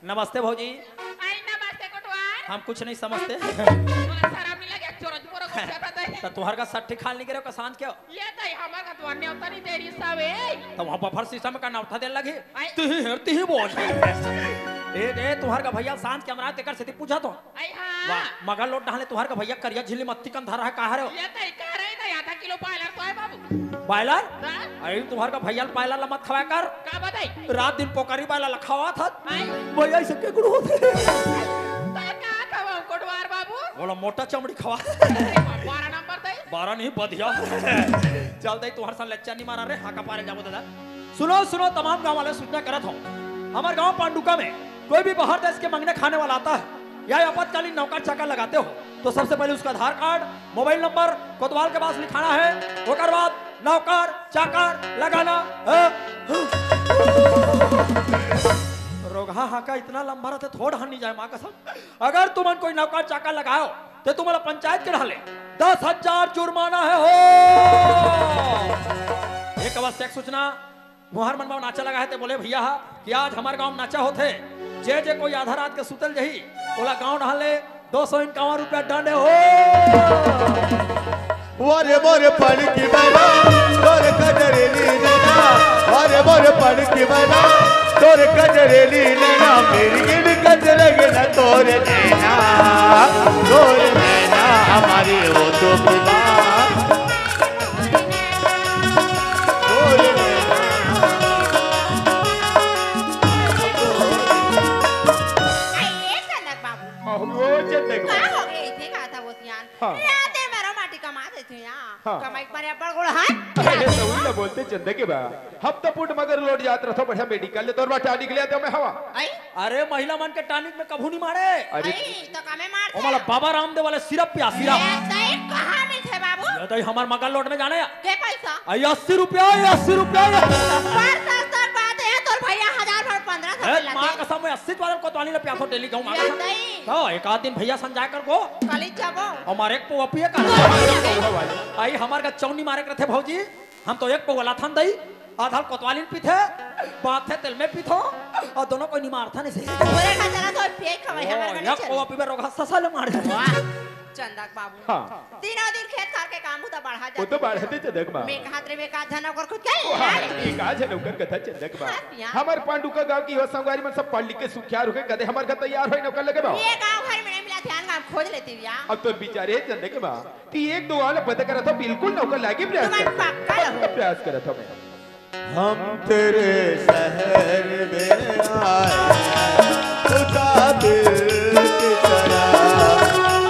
नमस्ते भौजी। आई नमस्ते कोटवार। हम कुछ नहीं समझते। तोला शरम नहीं लगे, चोरज मोरो को जाता हे। त तुहर का सट्ठी खाल नहीं गिरे का सांझ के? ये तो हमर का तो न्योता नहीं दे रही सावे। त वहाँ बफर सिस्टम का न्योता दे लगे। आई। तिही हेर, तिही बोल। ए, ए, तुहर का भैया सांझ के हमरा तेकर सेती पूछा तो। आई हाँ। वाह, मगर लोट डहले तुहर का भैया करिया झिल्ली मत्ती कन धरा हे, कहा रे हो? ये तो कह रहे थे, आधा किलो पायलर तो है बाबू। पायलर? हाँ? अरे तुहर का भैया पायलर ला मत खवाया कर। का बताई? रात दिन पोकरी पायलर ला खवात हत। आई। भैया इसे के गुड़ होथे? तो का खवाऊं कोटवार बाबू? बोला मोटा चमड़ी खवा। बारह नंबर दे। बारह नहीं, बधिया। चल दे, तुहर सन लच्चा नहीं मारा रे, हाका पारे जाबो दादा। सुनो, सुनो, तमाम गांव वाले सूचना करत हो। हमर गांव पांडुका में कोई भी बाहर देश के मंगने खाने वाला आता है या आपातकालीन नौकर चाकर लगाते हो, तो सबसे पहले उसका आधार कार्ड, मोबाइल नंबर कोतवाल के पास लिखाना है, ओकर बाद नौकर चाकर लगाना है। रोगहा हाका इतना लंबा रहते, थोड़ हन नहीं जाए, माँ कसम। अगर तुमन कोई नौकर चाकर लगाओ, तो तुम्हारा पंचायत के ढाले दस हजार जुर्माना है हो। एक आवश्यक सूचना, मुहर मन में नाचा लगा है, ते बोले भैया हा कि आज हमारे गांव में नाचा होथे, जे जे कोई आधा रात के सुतल जही, ओला गांव ढाले दो सौ इक्यावन रुपया दंड हो। वारे मोरे पानी की मैना, तोरे कजरेली नैना। वारे मोरे पानी की मैना, तोरे कजरेली नैना। मेरी गिन कजरे गिन तोरे नैना, तोरे नैना हमारी वो तो खुदा। तोरे नैना। ए कनक बाबू, अहो, वो चंदे का का हो गए थे, कहा था वो? हाँ। राते मारो माटी कमा देथे यहाँ। हाँ। कमाई के मारे अब्बड़ गोड़ हाथ। अरे, तो उही ला बोलथे चंदा के बा। हफ्ता फुट मगर लोट जात रथो, बढ़िया मेडिकल ले तोर बर टानिक ले आते मैं हवा। आई? अरे, महिला मन के टानिक में कभू नहीं मारे। अरे। आई, तो कमे मारथे। ओ, मला बाबा रामदेव वाले सिरप पिया, सिरप। ए, तई कहाँ मिलथे बाबू? ये तो हमार मगर लोट में जाने। के पैसा? आई, अस्सी रुपया, आई, अस्सी रुपया, आई। पर सस्ता बात है, तोर भैया हजार भर पन्द्रह सौ ए, के माँ लाते। कसम, मैं अस्सी वाला कोतवाली ले पिया थो डेली गहूँ माँ ये कसम। तई। तो एक आध दिन भैया संजाय कर गो। कली जाबो। हमारे एक पौवा पिए का। आई, हमार का चौनी मारे करथे भौजी। हम तो एक पौवा लाथन दई, आधा कोतवाली में पीथे, बात है तेल में पीथो, और दोनों कोई निमारथा नहीं से। पूरे का चला तो पिए खवाई ओ, हमारे घर एक चले। पौवा पीबे रोगा ससा ले मार दे। वाह, चंदा के बाबू। हाँ। तीनों दिन खेत खार के काम होता बढ़ा वो तो जाता। बढ़ाते चंदा के बाबू। मैं कहा तेरे में का धन ओकर खुद क्या वो हाँ, यार? ये का झन ओकर कथा चंदा के बाबू। हाँ, यार। हमार पांडुका गांव की हो संगवारी मन सब पढ़ लिख के सुखियार होके कदे हमार घर तैयार होई नौकर लगे बाबू। ये गांव घर में नहीं मिला ध्यान गांव खोज लेती भैया। अब तो बिचारे चंदा के बाबू। ती एक दो वाला पता करा था, बिल्कुल नौकर लागे प्रयास तुम्हारे करता। पक्का रहो। पक्का प्रयास करा था मैं। हम तेरे शहर में आए, मुसाफिर की तरह।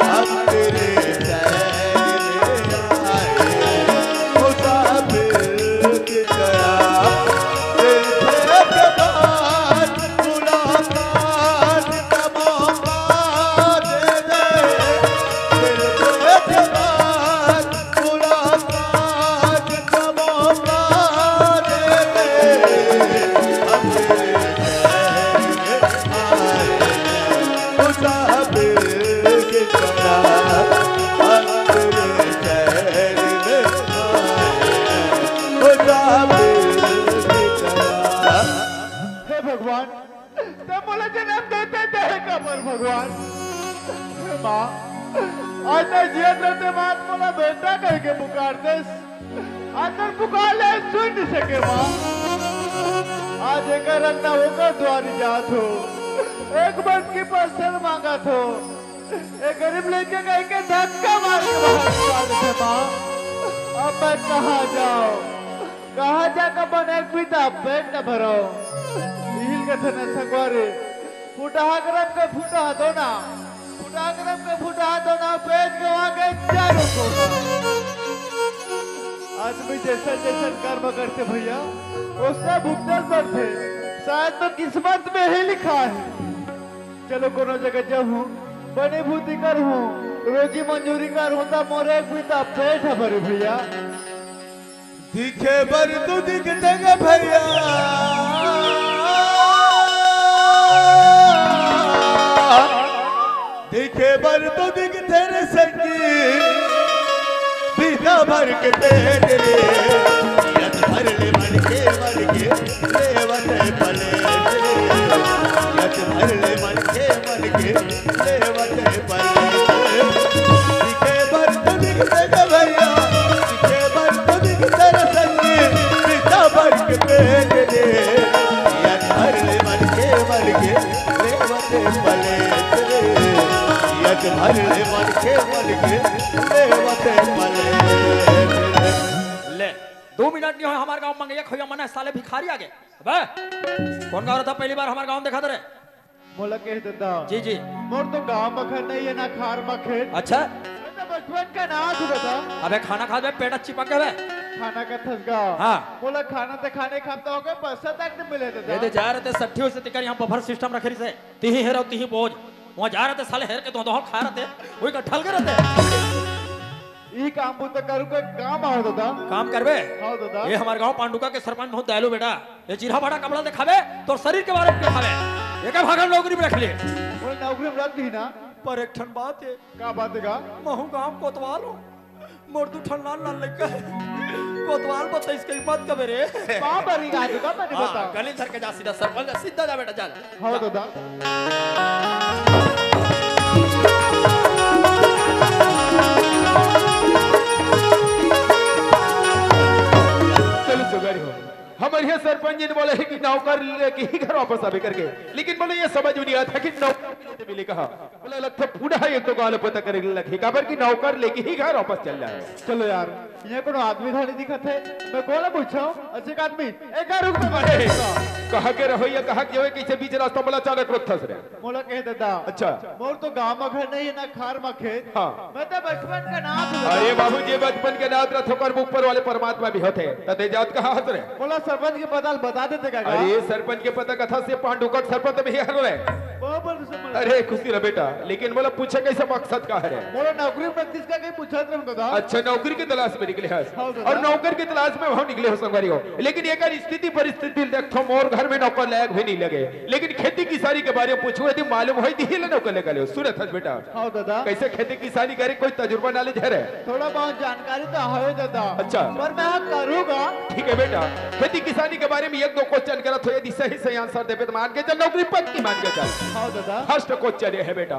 हम तेरे शहर में आए, मुसाफिर की तरह। तेरे के बाद मुलाकात का मौका दे दे। तेरे के बाद मुलाकात का मौका दे दे। हम तेरे शहर में आए, मुसाफिर की तरह। हम तेरे शहर में आए, मुसाफिर की तरह। हे भगवान, तब मोला जन्म देते देहे काबर भगवान? हे माँ, आज तक जियत रहते माँ मोला बेटा कह के पुकार देस। आज तक पुकार ले सुन नहीं सके माँ। आज एकर अंगना ओकर दुआरी जात हो। एक बटकी परसल मांगत हो। एक गरीब लइका कह के धक्का मार के बाहर निकाल देथे माँ। अब मैं कहाँ जाओ? कहाँ जाकर अपन एक बीता पेट न भरो? इहिल कथे न संगवारी, फुटहा करम के फुटहा दोना, फुटहा करम के फुटहा दोना, पेट गवा के चारों कोना। आदमी जैसा जैसा कर्म करथे भैया, ओसने भुगतन पड़थे। शायद तो किस्मत में ही लिखा है। चलो कोनो जगह जाहूँ, बनी भूती करहूँ, रोजी मंजूरी करहूँ, त मोरे एक बीता पेट ह भरे भैया। दिखे बर तू दिखथे गे भैया, दिखे बर तू दिखथे रे संगी, बीता भर के पेट ले, यत भर ले मन के मन के, लेवत पले रे, यत भर ले मन के मन के, लेवत पले रे। दिखे बर तो दिखथे गे भैया, दिखे बर तो दिखथे रे संगी, बीता भर के पेट ले, यत भर ले मन के मन के, लेवत पले रे, यत भर ले मन के मन के, लेवत पले रे। ले, दो मिनट नहीं होय, हमार गांव मंगैया खोया मन हे, साले भिखारी आ गे। अबे, कौन गाँव रहिथे, पहली बार हमार गाँव देखा रे? मोला कह देता। जी, जी। मोर तो गाँव म घर नहीं है, ना खार म खेत। अच्छा। मैं तो बचपन का नाथ हूँ दादा। अबे, खाना खा बे, पेट चिपक गे बे। खाना का थस गाँव। हाँ। मोला खाना ते खाने खाते हो गए, पैसा तक नहीं मिले दादा। ये दे जा रहे थे सट्ठी से तिकर यहाँ बफर सिस्टम रखे रही से। तिही हेर अउ तिही बोझ। वहाँ जा रहे थे साले हेर के दो दो खा रहे थे। वही का ढल गए रहे थे। ई काम बूता करू के काम आओ दादा। काम करबे? हाँ दादा। ये हमार गाँव पांडुका के सरपंच बहुत दयालु बेटा। ये चिरहा भाड़ा कपड़ा देखावे, तोर शरीर के बारे में देखावे। ये का भागन नौकरी में रख ले। वो नौकरी में रख दी ना। पर एक ठन बात है। का बात है का? महू गाँव कोतवाल हूँ। मोर दू ठन लाल लाल लइका है। कोतवाल बताइस कहीं मत कबे रे। बाप रे, आज का मैंने हाँ, बता। गली धर के जा सीधा सरपंच, सीधा जा बेटा, जा। हाँ दादा। चलो सुगरी हो। हमर ये सरपंच जी ने बोले है कि नौकर लेके ही घर वापस आवे करके, लेकिन बोले ये समझ में नहीं आता कि नौकर मिले कहा। बोला, लगथे पूरा एक तो गाल पता करे लगही, काबर कि नौकर लेके ही घर वापस चल जाए। चलो यार, ये कोनो आदमी धनी दिखत हे, मैं कोन ला पूछूं? अच्छा, एक आदमी, एक रुक में अरे, कहा के रहो या कहा के जावे, कैसे बीच रास्ता बोला अचानक रोकथस रे? मोला कहे दादा। अच्छा। मोर तो गांव में घर नहीं है, ना खार में खेत। हाँ। मैं तो बचपन के नाथ हूँ। अरे बाबू जी, बचपन के नाथ रथ ओकर ऊपर वाले परमात्मा भी होथे। त ते जात कहाँ हस रे? मोला सरपंच के पता ल बता देते का? अरे सरपंच के पता कथा से पांडुका के सरपंच में ही हर रे। बराबर से मोला। अरे खुशी रह बेटा, लेकिन मोला पूछे कैसे मकसद का हरे? मोला नौकरी practice का कहीं पूछत रहे दादा। अच्छा, नौकरी की तलाश में निकले हस? हाँ दादा। और नौकर की तलाश में वहाँ निकले हो संगवारी हो, लेकिन एकर स्थिति परिस्थिति देखथो, मोर घर में नौकर लायक भी नहीं लगे, लेकिन खेती किसानी के बारे में पूछूं यदि मालूम होई दिही ले नौकर लेकर ले। सुनत हस बेटा? हाँ दादा। कैसे खेती किसानी करे, कोई तजुर्बा knowledge है रे? थोड़ा बहुत जानकारी तो है दादा। अच्छा। पर मैं हाँ करूँगा। ठीक है बेटा, खेती किसानी के बारे में एक दो question करत हो, यदि सही सही answer देबे तो मान के चल, नौकरी पक्की मान के चल। हाँ दादा। First question ये है बेटा,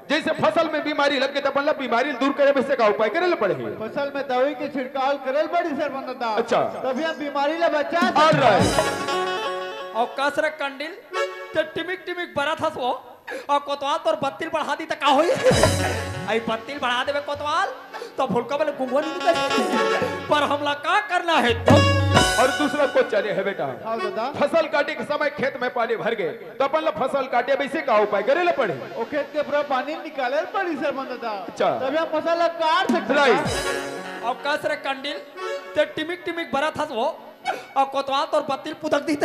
जैसे फसल में बीमारी लग गई तो अपन ला बीमारी दूर करे में से का उपाय करे ले पड़ही? फसल में दवाई के छिड़काव करे ले पड़ी सरपंच दादा। अच्छा। तभी हम बीमारी ले बचा सकते हैं। All right। और कस रे कंडिल, ते टिमिक टिमिक बरत हस वो, और कोतवाल तोर बत्ती ल बढ़ा दी त का होई? आई बत्ती ल बढ़ा देबे कोतवाल, तो फुलका वाले गुंगवा नहीं निकल। पर हमला का करना है तो? और दूसरा question ये है बेटा, हाँ दादा। फसल काटे के समय खेत में पानी भर गए, तो अपन ला फसल काटे में से का उपाय करे ले पड़े? ओ खेत के पूरा पानी निकाले ले पड़ी सरपंच दादा। अच्छा। तभी हम फसल ला काट सकते हैं। Right। अब कस रे कंडिल, ते टिमिक टिमिक बरत हस वो, और कोतवाल तोर बत्ती ल पुदक दी त।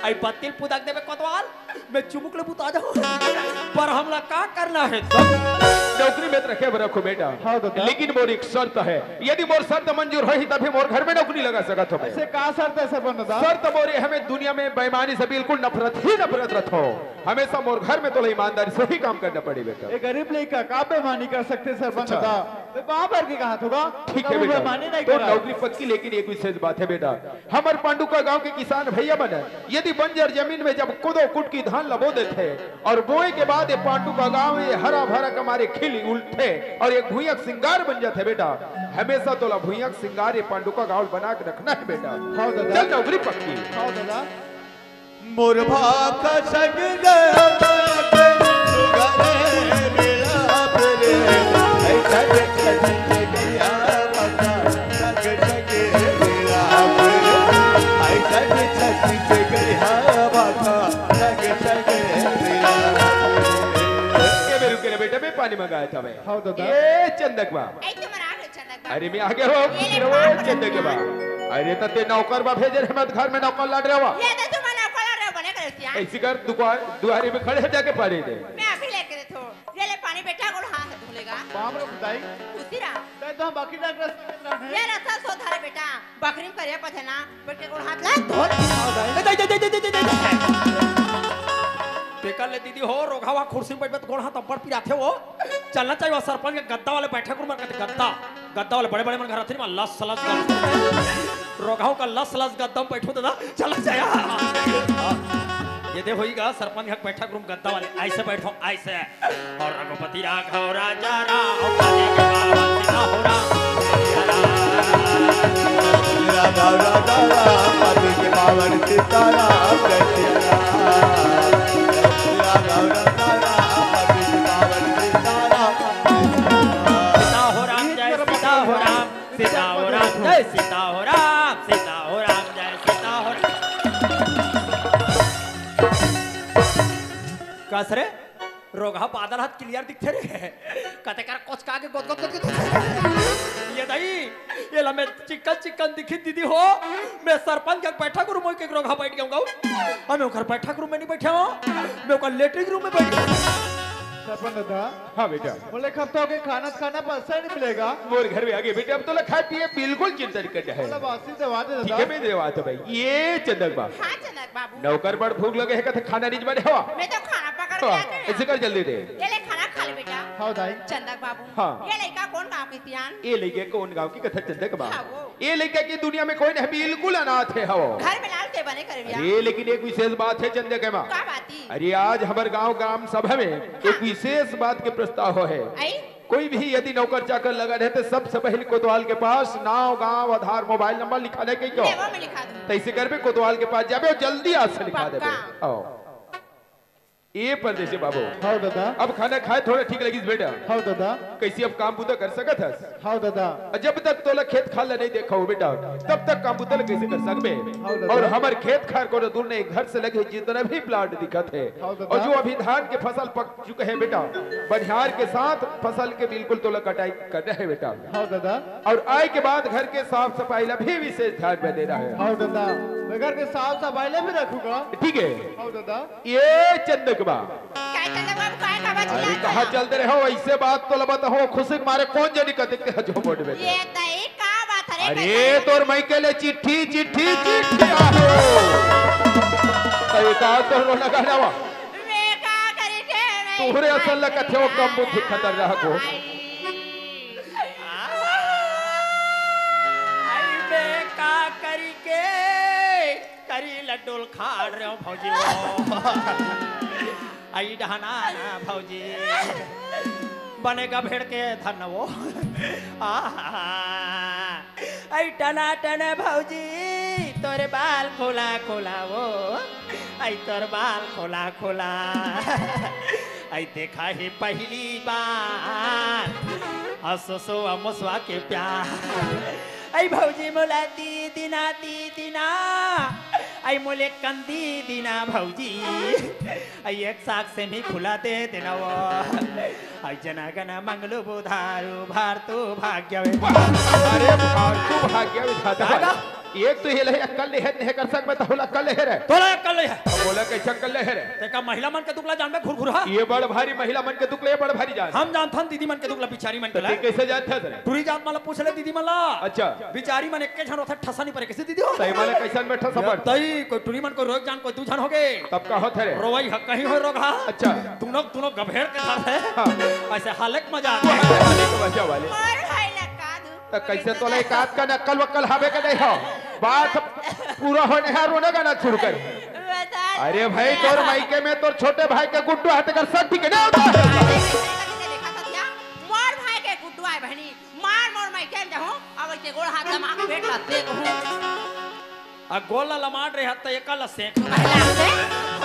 आई बत्ती ल पुदक देबे कोतवाल, मैं चुमुक ले बुता जाऊं। पर हमला का करना है तो? नौकरी में तो रखे बर रखो बेटा। हाँ दादा। लेकिन मोर एक शर्त है, यदि मोर शर्त मंजूर होही तभी मोर घर में नौकरी लगा सकत हो। ऐसे का शर्त है सरपंच दादा? शर्त मोर ये हवे, दुनिया में बेईमानी से बिल्कुल नफरत ही नफरत रथो। हमेशा मोर घर में तोला ईमानदारी से ही काम करना पड़े बेटा। ये गरीब लइका का बेईमानी कर सकथे सरपंच अच्छा। दादा? मैं बाप भर के कहा थोड़ा। ठीक है कभी बेटा, बेईमानी नहीं तो करा। नौकरी पक्की, लेकिन एक विशेष बात है बेटा, हमर पांडुका गांव के किसान भैया मन यदि बंजर जमीन में जब कोदो कुटकी धान ल बो देथे और बोए के बाद ये पांडुका गांव ये हरा भरा के मारे खिल उठथे और एक भुइयां के सिंगार बन जाथे बेटा, हमेशा तोला भुइयां के सिंगार ये पांडुका गांव ल बना के रखना है बेटा। हाँ दादा। चल नौकरी पक्की। हाँ दादा। मोर भाखा संग गया घरे मिलाप रे, ऐसा छठ के गया भाखा संग संग मिलाप रे, ऐसा छठ के गया भाखा संग संग मिलाप रे। ए बेरू के बेटा, मैं पानी मंगाया था मैं। हाँ दादा। ए चंदकवा। ए तुम्हारा चंदक बाबू। अरे मैं आ गया हो, ये ले खुशी रहो, पाँच चंदक के बाबू। अरे तो ते नौकर बा भेजे रे, मैं घर में नौकर लाड रहा। ये तो तुम नौकर लाड रहे बने करे सिया। ऐसी कर दुआ-, दुआरे में खड़े हो जाके पानी दे। मैं अभी लेके देता हूँ। ये ले पानी बेटा, गोड़ हाथ धो लेगा। बाप रे खुदाई। खुशी रहा। तै तो हम बाकी डॉक्टर से कहत रहे हैं। ये रस्ता सो धारे बेटा, बकरी में करिया पथे ना, बेटे गोड़ हाथ ला धो ले। ए, दे, दे, दे। तेकर ले दीदी हो, रोघा वा कुर्सी में बैठ बैठ गोड़ हाथ अब्बड़ पिराथे हो। चलना चाहिए सरपंच के गद्दा वाले बैठक रूम में, कहते गद्दा। गद्दा वाले बड़े-बड़े मन घर आथे ना, लस लस गद्दा। रोघाओ का लस लस गद्दा में बैठो दादा, चला जाया। ये दे होई गा सरपंच घर बैठक रूम गद्दा वाले, ऐसे बैठो, ऐसे। और रघुपति राघव राजा राम, पति के पावन सीता हो राम, सिया राम। राघव राजा राम, पति के पावन सीता राम, जय सिया राम। राघव राजा राम, पति के पावन सीता राम। सीता हो राम, जय सीता हो राम। सीता हो राम, जय सीता हो राम, सीता हो राम, जय सीता हो राम। कस रे, रोगहा बादल हाथ clear दिखथे रे। कते कर कोचका के गोद गोद गोद गोद। ये दाई, ये ला मैं चिक्कन चिक्कन दिखी दीदी हो। मैं सरपंच के बैठक रूम में के रोगहा बैठ गया हूँ। हम ओकर बैठक रूम में नहीं बैठे हो, मैं ओकर लेटरिन रूम में बैठ गया। सरपंच दादा। हाँ बेटा। बोले, "कब तो के खाना खाना पैसा नहीं मिलेगा?" मोर घर में आगे बेटा, अब तो ला खाए पिए बिल्कुल चिंता नहीं करना है। बोला, बासी दवा दे ठीक है, दादा। मैं देवा तो भाई। ये चंदक बा। हाँ, चंदक बाबू। नौकर बड़ भूख लगे है, कहते खाना नहीं बने हवा। मैं तो खाना पकड़ के हाँ, आते हैं। इसे कर जल्दी दे। ये ले खाना खा ले बेटा। हाँ, दाई। चंदक बाबू। हाँ। ये लड़का कौन गाँव की सियान? ये लड़के कौन गाँव की कथा चंदक बा? हाँ, वो। ये लड़का की दुनिया में कोई नहीं, बिल्कुल अनाथ है, हाँ। घर में लाल से बने कर भैया। अरे, लेकिन एक विशेष बात है चंदक माँ। का बात? अरे, आज हमर गांव ग्राम सभा में एक हाँ। विशेष बात के प्रस्ताव है। आई? कोई भी यदि नौकर चाकर लगा रहे तो सबसे पहले कोतवाल के पास नाव, गांव, आधार, मोबाइल नंबर लिखा दे के क्यों? लेवा में लिखा दूं। तो इसे घर पे कोतवाल के पास जाबे और जल्दी आज से लिखा देबे। पक्का। आओ। ए परदेसी बाबू, हव दादा। अब खाना खाए थोड़ा ठीक लगिस बेटा। हव दादा। कइसे अब काम बुता कर सकत हस? हव दादा। जब तक तोला खेत खार ल नइ देखाहूं बेटा, तब तक काम बुता ल कइसे कर सकबे? हव दादा। अउ हमर खेत खार कोनो दूर नहीं, घर से लगे जितना भी प्लांट दिखत हे, हव दादा। अउ जो अभी धान के फसल पक चुके हे बेटा, बनिहार के साथ फसल के बिल्कुल तोला कटाई करना हे बेटा। हव दादा। अउ आए के बाद घर के साफ सफाई ला भी विशेष ध्यान में देना हे। हव दादा, मैं घर के साफ सफाई ला भी रखूंगा। ठीक हे। हव दादा। ए चंदक बा। काय चंदक बाबू, काय का बात अरे चिल्लात कहाँ हव? चल दे रहे हो? ऐसे बात तो लबत हो, खुशी के मारे कौन जनी कतिक ते हजो मोड़ में। ए दई, का बात हरे, अरे कैसा तोर मइके ले चिट्ठी, चिट्ठी, चिट्ठी आहे। तई का तोर लो लगा ना वा। मैं का करी थे, मैं तुहरे असल लगा थे वो कम बुद्धि खतरनाक हो। आई। आई मैं का करी के करी लड्डू ल खाड़ रहे हो भौजी हो। आई डहना ना भौजी, बने गभेड़ के धन वो। आहा। आई टना टन भौजी, तोर बाल खोला खोला वो। आई तोर बाल खोला खोला। आई देखा ही पहली बार असोसो अमोसवा के प्यार। आई भौजी मोला दी दिना, दी दिना। आई मोले कंदी दिना भौजी। आई एक साग से मी फुला दे देना वो। आई जना गना मंगलू बुधारू भारतू भाग्य वे। अरे भारतू भाग्य विधाता। का? एक तो ये ले अक्कल नहीं है, नहीं कर सक मैं तो होला अक्कल नहीं है रे। तोला अक्कल नहीं है। अब बोला कैसे अक्कल नहीं है रे? ते का महिला मन के दुख ला जानबे घुरघुरहा? ये बड़ भारी महिला मन के दुख ले, ये बड़ भारी जान। हम जानथन दीदी मन के दुख ला, बिचारी मन के तो ला। ते कैसे जानथस रे? टुरी जात मन ला पूछ ले दीदी मन ला। अच्छा। बिचारी मन एक के झन होथे, ठसा नहीं परे, कैसे दीदी हो? तई मन ला कैसन में ठसा परे? तई कोई टुरी मन कोई रोग जान, कोई दू झन हो गे। तब का होथे रे? रोवई ह कहीं हो रोग हा। अच्छा। दुनो, दुनो गभेड़ के धर है। हाँ। ऐसे हालत मजा आ गया। हालत मजा वाले। और भाई लगा दू। त कैसे तोला एक आध कन अक्कल वक्कल हवे के नहीं हो? बात पूरा होने हार रोना गाना शुरू कर। बता अरे भाई, तोर मायके में तोर छोटे भाई के गुड्डू हाथ कर सब ठीक है ना? अरे, कैसे, कैसे देखा सत्या? मोर भाई के गुड्डू आए बहनी, मार मोर मायके में जाहूं, अब के गोड़ हाथ दमा के पेट ला दे कहूं। आ गोल ला लमाट रहे त एका ला सेक। पहला से?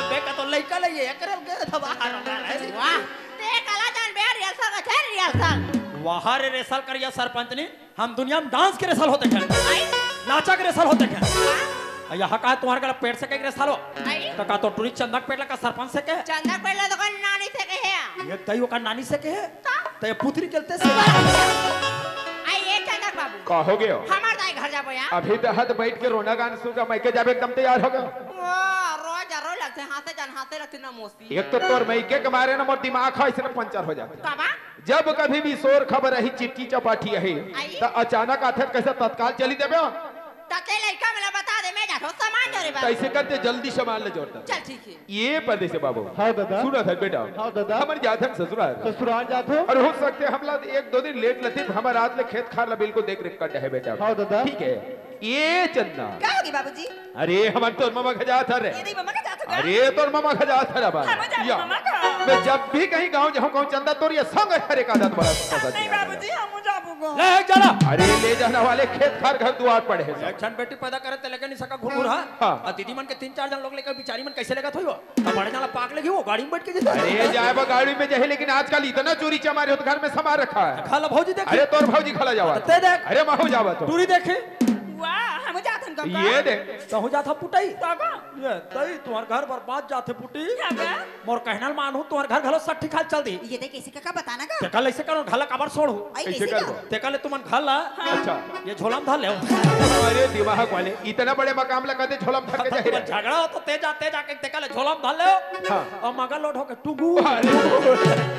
अबे का तो लइका ले ये एकरे के दबा रहा है। वाह, ते कला जान बे रिहर्सल का छे रिहर्सल। वाह रे रिहर्सल करिया सरपंच ने। हम दुनिया में डांस के रेसल होते खेल, आई? नाचा के रेसल होते खेल। हाँ? या हका तुम्हारे गला पेट से के रेसल हो? आई? तो का तो टुरी चंदा के पेट लगा सरपंच से के? चंदा के पेट लगा तो का नानी से के है? ये तई ओकर नानी से के है? तो? तो ये पुत्री के ते से। आई ये चंदा बाबू। का हो गयो? हमार दाई घर जाबो या? अभी तो हद बैठ के रोना गान सुन का मायके जाबे एकदम तैयार हो गयो। वाह, रोज रो लगते, हंसे जान हंसे लगते ना मोसी। एक तो तोर मायके के मारे ना मोर दिमाग है इसने पंचर हो जाते। का बा? जब कभी भी शोर खबर रही, चिट्ठी चपाठी रही, आई? त अचानक आथे, कैसे तत्काल चली देबे? तते लइका मला बता दे, मैं जाथो सामान जोरे बर। कैसे करते जल्दी सामान ले जोड़ता। चल ठीक है। ये परदेसी बाबू। हाँ दादा। सुना था बेटा। हाँ दादा। हमर जाथन ससुराल। ससुराल जाथो। और हो सकते हमला एक दो दिन लेट लतिन, हमर रात ले खेत खार ला बिल्कुल देख रेख कर है बेटा। हाँ दादा। ठीक है। ये चंदा। का होगे बाबूजी? अरे, हमन तोर ममा घर जात हरे। ये नहीं ममा घर जात हो का? अरे, तोर ममा घर जात हरे बा। हम जाबो या। ममा घर। मैं जब भी कहीं गांव जाऊं, कहूं चंदा तोर ये संग हरे का दांत बड़ा पसंद नहीं है। बाबूजी, हम जाबो गो। ले चला। अरे, ले जाना वाले खेत खार घर दुआर पड़े हैं सब। एक क्षण बेटी पैदा करे ते लगे नहीं सका घुरघुरहा। हाँ। और दीदी मन के तीन चार जन लोग लेकर बिचारी मन कैसे लेगा थोई हो? तो बड़े जाना पाक लगी वो गाड़ी में बैठ के जैसे। अरे, जाए बा गाड़ी में जाए, लेकिन आजकल इतना चोरी चमारी हो तो घर में सामान रखा है। खा ला भौजी देखी। अरे, तोर भौजी खला जावा। ते देख। अरे, महू जावा तो। टूरी देखी। वाह, हम जाथन काका। ये दे। तहु जाथा पुटई। काका। ये तई तुम्हार घर बर्बाद जाथे पुटी। काका। मोर कहना ल मानहू, तुम्हार घर घलो सट्ठी खाल चल दी। ये दे कैसे काका बताना का? तेकर ले ऐसे करो, घर ला काबर सोड़हू? आई कैसे कैसे का? करबो? तेकर ले तुमन घर ला। हाँ। अच्छा। ये झोला में धर ले। अरे दिमाग वाले, इतना बड़े मकाम ला कहते झोला में धर के जाए रे। झगड़ा हो तो ते जा, ते जाके तेकर ले झोला में धर ले। हाँ। और मगर लोड होके टुगु। अरे,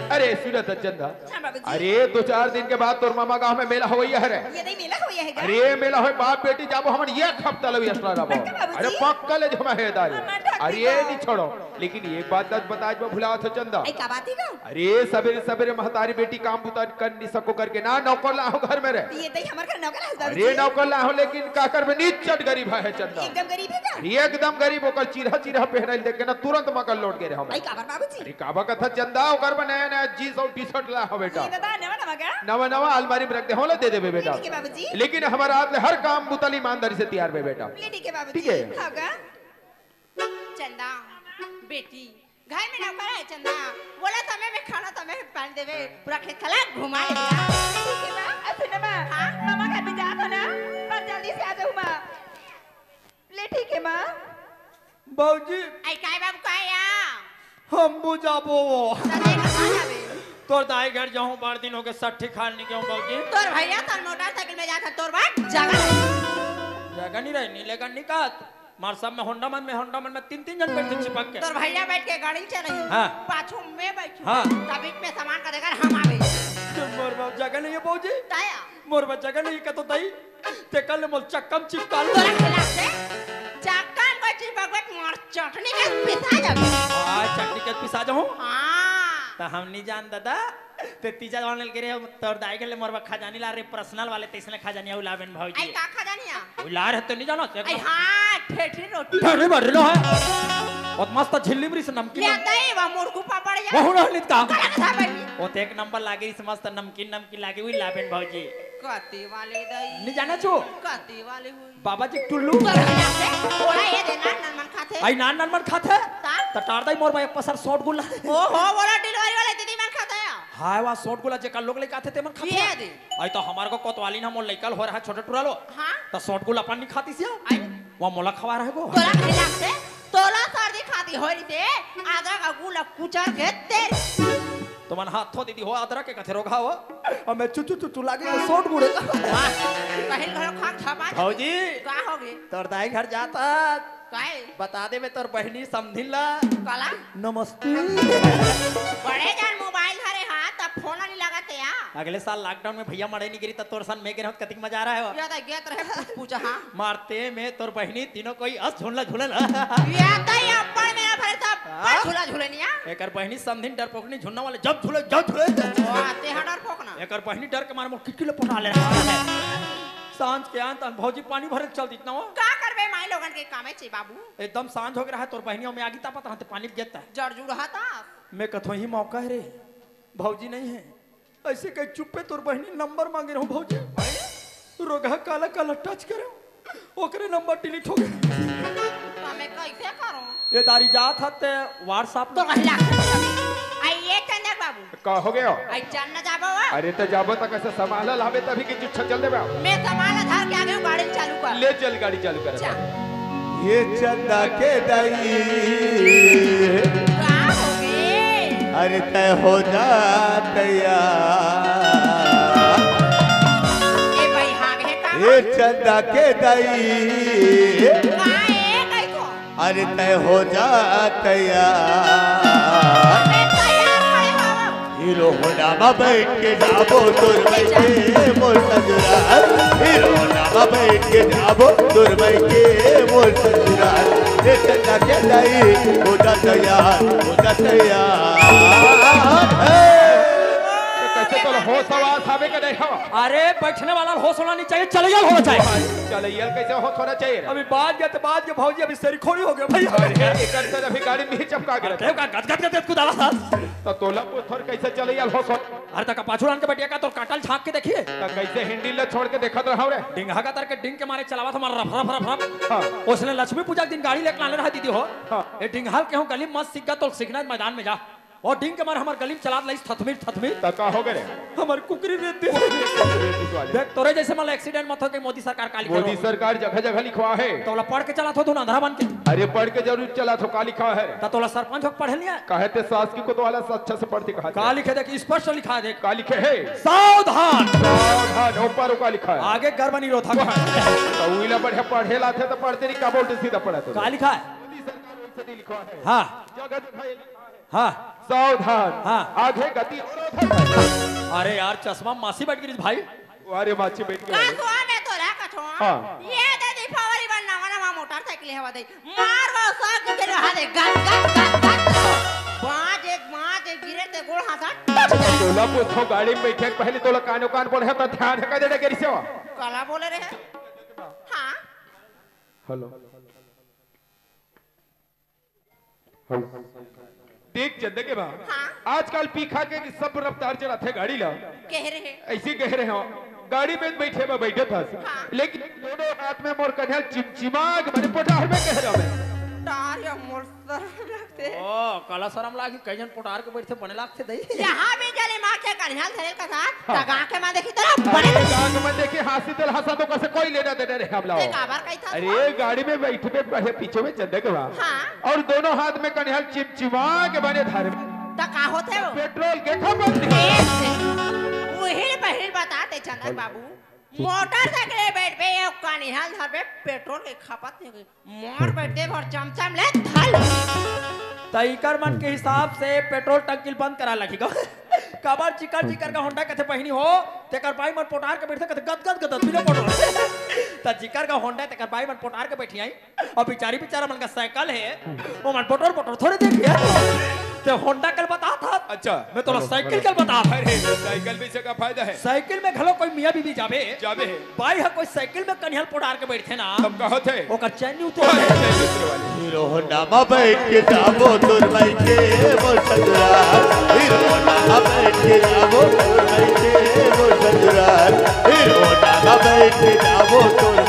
अरे सुन त चंदा, हाँ, बाबूजी। अरे, दो चार दिन के बाद तोर मामा गांव में मेला होवइया हरे। ये नहीं मेला होवइया है का? अरे, मेला होय, बाप बेटी जाबो, हमन एक हफ्ता लवी extra रहबो। पक्का, बाबूजी? अरे, पक्का ले जमा है दारी। हाँ, मैं ठाक अरे, दी ये बा। नहीं छोड़ो, लेकिन एक बात तो बताज में भुलावत हो चंदा। आई, का बात ही का? अरे, सबेरे सबेरे महतारी बेटी काम बुता कर नहीं सको करके ना, नौकर लाहो घर में रे। ये तो हमर घर नौकर है, अरे, बाबूजी। नौकर लाहो, लेकिन का करबे, निचट गरीब है चंदा। एकदम गरीब है का? अरे, एकदम गरीब, ओकर चिरहा चिरहा पहनाइल देख के ना, तुरंत मकर लौट गए रे हम। आई, काबर बाबूजी? अरे, काबा कथा चंदा, ओकर बर नया नया जींस और टी शर्ट ला हो बेटा। ये दादा, नवा नवा का? नवा नवा अलमारी में रख दे, होला दे देबे बेटा। ठीक है बाबूजी। लेकिन हमारा हाथ ले हर काम बुतल ईमानदारी से तैयार बे बेटा। ले ठीक है बाबूजी। ठीक है। हाँ का? चंदा, बेटी, घर में नौकर है चंदा, बोला समय में खाना समय में पानी देवे, पूरा खेत खला घुमा ले। ठीक है माँ। अ सुन ना माँ, हाँ? मामा घर भी जात हो ना, पर जल्दी से आ जाओ माँ। ले ठीक है माँ। भौजी। आई काय बाबू काय या? हम बुझाबो वो। त देख कहाँ जाबे? तोर दाई घर जाहूँ, बार दिन होगे सट्ठी खाल नहीं गयो भौजी। तोर भैया तोर मोटरसाइकिल में जात हे, तोर बर जगह नहीं। जगह नहीं रही, नहीं लेगा, नहीं कहत। मार सब में होंडा मन में, होंडा मन में तीन तीन जन बैठे चिपक के। तोर भैया बैठ के गाड़ी चलाही। हाँ। पाछू में बैठू। हाँ। तब बीच में सामान का देकर हम आवे। तो मोर बर जगह नहीं है भौजी। ताया। मोर बर जगह नहीं है, कतो दाई। ते कल मोल चक्का में चिपका ले। तोरा खिलाफ से चक्का में कोई चिपक बैठ, मार चटनी के पिसा जाबे। हाँ, चटनी के पिसा जाहूँ। हाँ। त हम नहीं जान दादा। ते तीजा वाले के रे, तोर दाई के ले मोर बर खजानी ला रे, पर्सनल वाले, तैसने खजानिया उलाबेन भौजी। आई का खजानिया? उलार है तो नहीं जानो, से आई हाँ, ठेठरी रोटी। ठेठरी बड़ लो है। बहुत मस्त झिल्ली मिरी से नमकीन ले नम- दाई, वा मुर्गू पापड़ या। वहू रहलित का? कला कथा बनी। वो तो एक नंबर लागे, इस मस्त नमकीन, नमकीन लागे, उलाबेन भौजी। कती वाले दाई। नहीं जाना छो? कती वाले हुई। बाबा जी टुल्लू। तो भैया से, बोला ये दे नान, नान मन खाथे। आई नान, नान मन खाथे? ता? त टार दाई मोर बर एक पसर सॉट गुला। ओहो, बोला डिलीवरी वाले दीदी मन खाथे या? हाय वा सॉट गुला जेकर लोग लेके आथे ते मन खाथे। ये दे। आई तो हमार को कोतवाली ना मोर लइका ल हो रहा छोटे टुरा लो। हाँ? त सॉट गुला अपन नहीं खाती सिया। आई। वा मोला खवा रहे को। तोला खिलाफ से, तोला सर्दी खाती हो रही से, आधा का गुला कुचर के तेल। तो मन हाथ थो दीदी हो, अदरक के कथे रोग हो। अब मैं चुचु चुचु लागे, वो सोट बूढ़े का। वाह, कहीं घरो खाक छपा दे। भौजी। का होगे? तोर दाई घर जाता। काय? बता दे, मैं तोर बहिनी समधिन ला। काला? नमस्ते। बड़े जान मोबाइल हरे हाथ, अब फोन नहीं लगाते या। अगले साल लॉकडाउन में भैया मड़े नहीं गिरी, तब तोर सन मैं गिरा, कतिक मजा आ रहा है वो। या तो गेत रहे कुछ पूछा, हाँ। मारते में तोर बहिनी तीनों कोई अस झूला झूलन। या तो ये अब्बड़ मेरा भरे सब हाँ? झूला झूलनिया। एकर बहिनी समधिन डरपोकनी झुन्ना वाले जब झूले, जब झूले। वाह, ते हा डरपोकना। एकर बहिनी डर के मारे मोर किटकिले पटा ले रहा है। सांझ के आन तन भौजी पानी भरे चल दीत ना वो। का करबे माई लोगन के कामे चे बाबू। एकदम सांझ हो गया है, तोर बहिनी में आगी तापत रहते पानी गिरता है। जड़ जुड़ हता। मैं कथो ही मौका है रे, भौजी नहीं है। ऐसे कहीं चुप्पे तोर बहिनी नंबर मांगे रहूं भौजी। रोगहा काला काला टच करे, ओकरे नंबर डिलीट हो गए। तो मैं कैसे करूं? ये दारी जात हते WhatsApp तो कहिला। आई ये चंदर बाबू। का हो गया? आई चल न जाबो वा? अरे तो जाबो तो कैसे सामान लाबे तभी की चुच्छा चल देबे। मैं सामान धर के आ गई हूँ, गाड़ी चालू कर। ले चल गाड़ी चालू कर। चल। ये चंदा के दाई। का हो गए? अरे तय हो जा तैयार। ए भाई, हाँ है का? ये चंदा के दाई। का ए, कई को? अरे तय हो जा तैयार। मैं तैयार खड़े हो। हीरो होंडा में बैठ के जाबो तोर मइके मोर ससुराल। हीरो होंडा में बैठ के जाबो तोर मइके मोर ससुराल। ए चंदा के दाई, हो जा तैयार, हो जा तैयार। हे। तो कैसे तोला होश हवास हवे के नहीं हवा? अरे, बैठने वाला होश होना नहीं चाहिए, चलैया होना चाहिए। चलैया कैसे होश होना चाहिए रे? अभी बाज गया तो बाज गया भौजी, अभी सरी खोड़ी हो गया भैया। अरे, एकर से अभी गाड़ी में ही चपका गया। अरे, का गद गद गद गद कुदावा था। तो तोला पुथर कैसे चलैया होश हो? अरे, तका पाछू लान के बटिया का तोर काटल झांक के देखिए। तो कैसे हिंडी ला छोड़ के देखत रहो रे? डिंगा का तर के डिंग के मारे चलावा था मार रफ रफ रफ रफ। हाँ। उसने लक्ष्मी पूजा के दिन गाड़ी लेके लाने रहा दीदी हो। हाँ। ए डिंगहाल के हो गली मत सीख गा, तो सीखना मैदान में जा। और डिंग के मारे हमार गली में चलात लईस थथमिर, थथमिर। त का हो गए रे? हमार कुकरी रेत दे। देख, तोरे जैसे मन ला एक्सीडेंट मत हो के मोदी सरकार का लिखे मोदी रहो। सरकार जगह जगह लिखवा है। तोला पढ़ के चलात हो तू ना अंधरा बन के। अरे पढ़ के जरूर चलात हो, का लिखा है? त तोला सरपंच होके पढ़े नहीं आए? काहे ते सास की कोतवाला से अच्छा से पढ़ते कहा का थे? लिखे देख, स्पष्ट लिखा है देख। का लिखे है? सावधान। सावधान, ऊपर का लिखा है? आगे गर्भ निरोधक। तो उइला बढ़िया पढ़े लाथे तो पढ़ते नहीं, का बोलते सीधा पढ़ा तो। का लिखा है? मोदी सरकार ओइसे नहीं लिखवा है। हाँ। जगह जगह ये लिखा है। हाँ। सावधान। हाँ। आगे गति अवरोधक है। अरे यार, चश्मा मासी बैठ गई भाई। अरे माची बैठ का गई। तो मैं तो रहा कछो। हाँ। ये दे दीपावली बर नवा नवा मोटरसाइकिल हवा दे। मार वो सब के रहा दे। गत, गत, गत, गत। बाज एक, बाज एक गिरे ते गोड़ हाथ टूट जाए। तोला पूछो गाड़ी में बैठे के पहले तोला कानो कान बोले है तो ध्यान है का देना गिरी से हो? काला बोले रहे। हाँ। हेलो। देख चंदा के बा, हाँ। आजकल पीखा के सब रफ्तार चलाथे गाड़ी ला। कह रहे। ऐसे कह रहे हो, गाड़ी में बैठे बा बैठे था, हाँ। लेकिन दोनों हाथ में मोर कन्हैया चिमचिमा के बने पटार में कह रहा मैं। तार या मोर सरम लगथे। ओ, काला सरम लागी, कई झन पोटार के बइठथे, बने लागथे दई। यहाँ भी जले माँ के कनिहाल धरेल का साथ, हाँ। तगा के माँ देखी तरफ बने अरे, गाँव के मन देखी, हाँसी तेल हँसा तो कसे कोई लेना देना रहे हम लोग। ते काबर कही था अरे, तू? गाड़ी में बैठबे पहले पीछे में चंदे के बा। हाँ। और दोनों हाथ में कनिहाल चिमचिमा के बने धर। त का होथे वो? पेट्रोल के खपत नहीं। ए, वही पहिल बता ते चंदन बाबू। मोटरसाइकिल में बैठबे, ये कनिहाल धरबे, पेट्रोल के खपत नहीं होगी। मोर बैठे भर चमचम ले धल। त इकर मन के हिसाब से पेट्रोल टंकी ल बंद करा लगही गा। काबर जिकर जिकर का होंडा कथे बहिनी हो, तेकर बाई मन पोटार के बैठथे कथे गद गद गद गद बिना पेट्रोल। त जिकर का होंडा तेकर बाई मन पोटार के बैठी आई। अब बिचारी बिचारा मन का साइकिल हे, वो मन पोटर पोटर थोड़े देखे। ते होंडा कल बता था। अच्छा। मैं तोला साइकिल कल बता था। अरे, साइकिल भी से का फायदा है? साइकिल में घलो कोई मियाँ बीबी जाबे। जाबे है। बाई ह कोई साइकिल में कनिहाल पोटार के बैठथे ना। तब का होथे? ओकर चैन नहीं उतरे। अरे, चैन उतरे वाली। हीरो होंडा में बैठ के जाबो तोर मायके मोर ससुराल। हीरो होंडा में बैठ के जाबो तोर मायके मोर ससुराल। हीरो होंडा में बैठ के जाबो तोर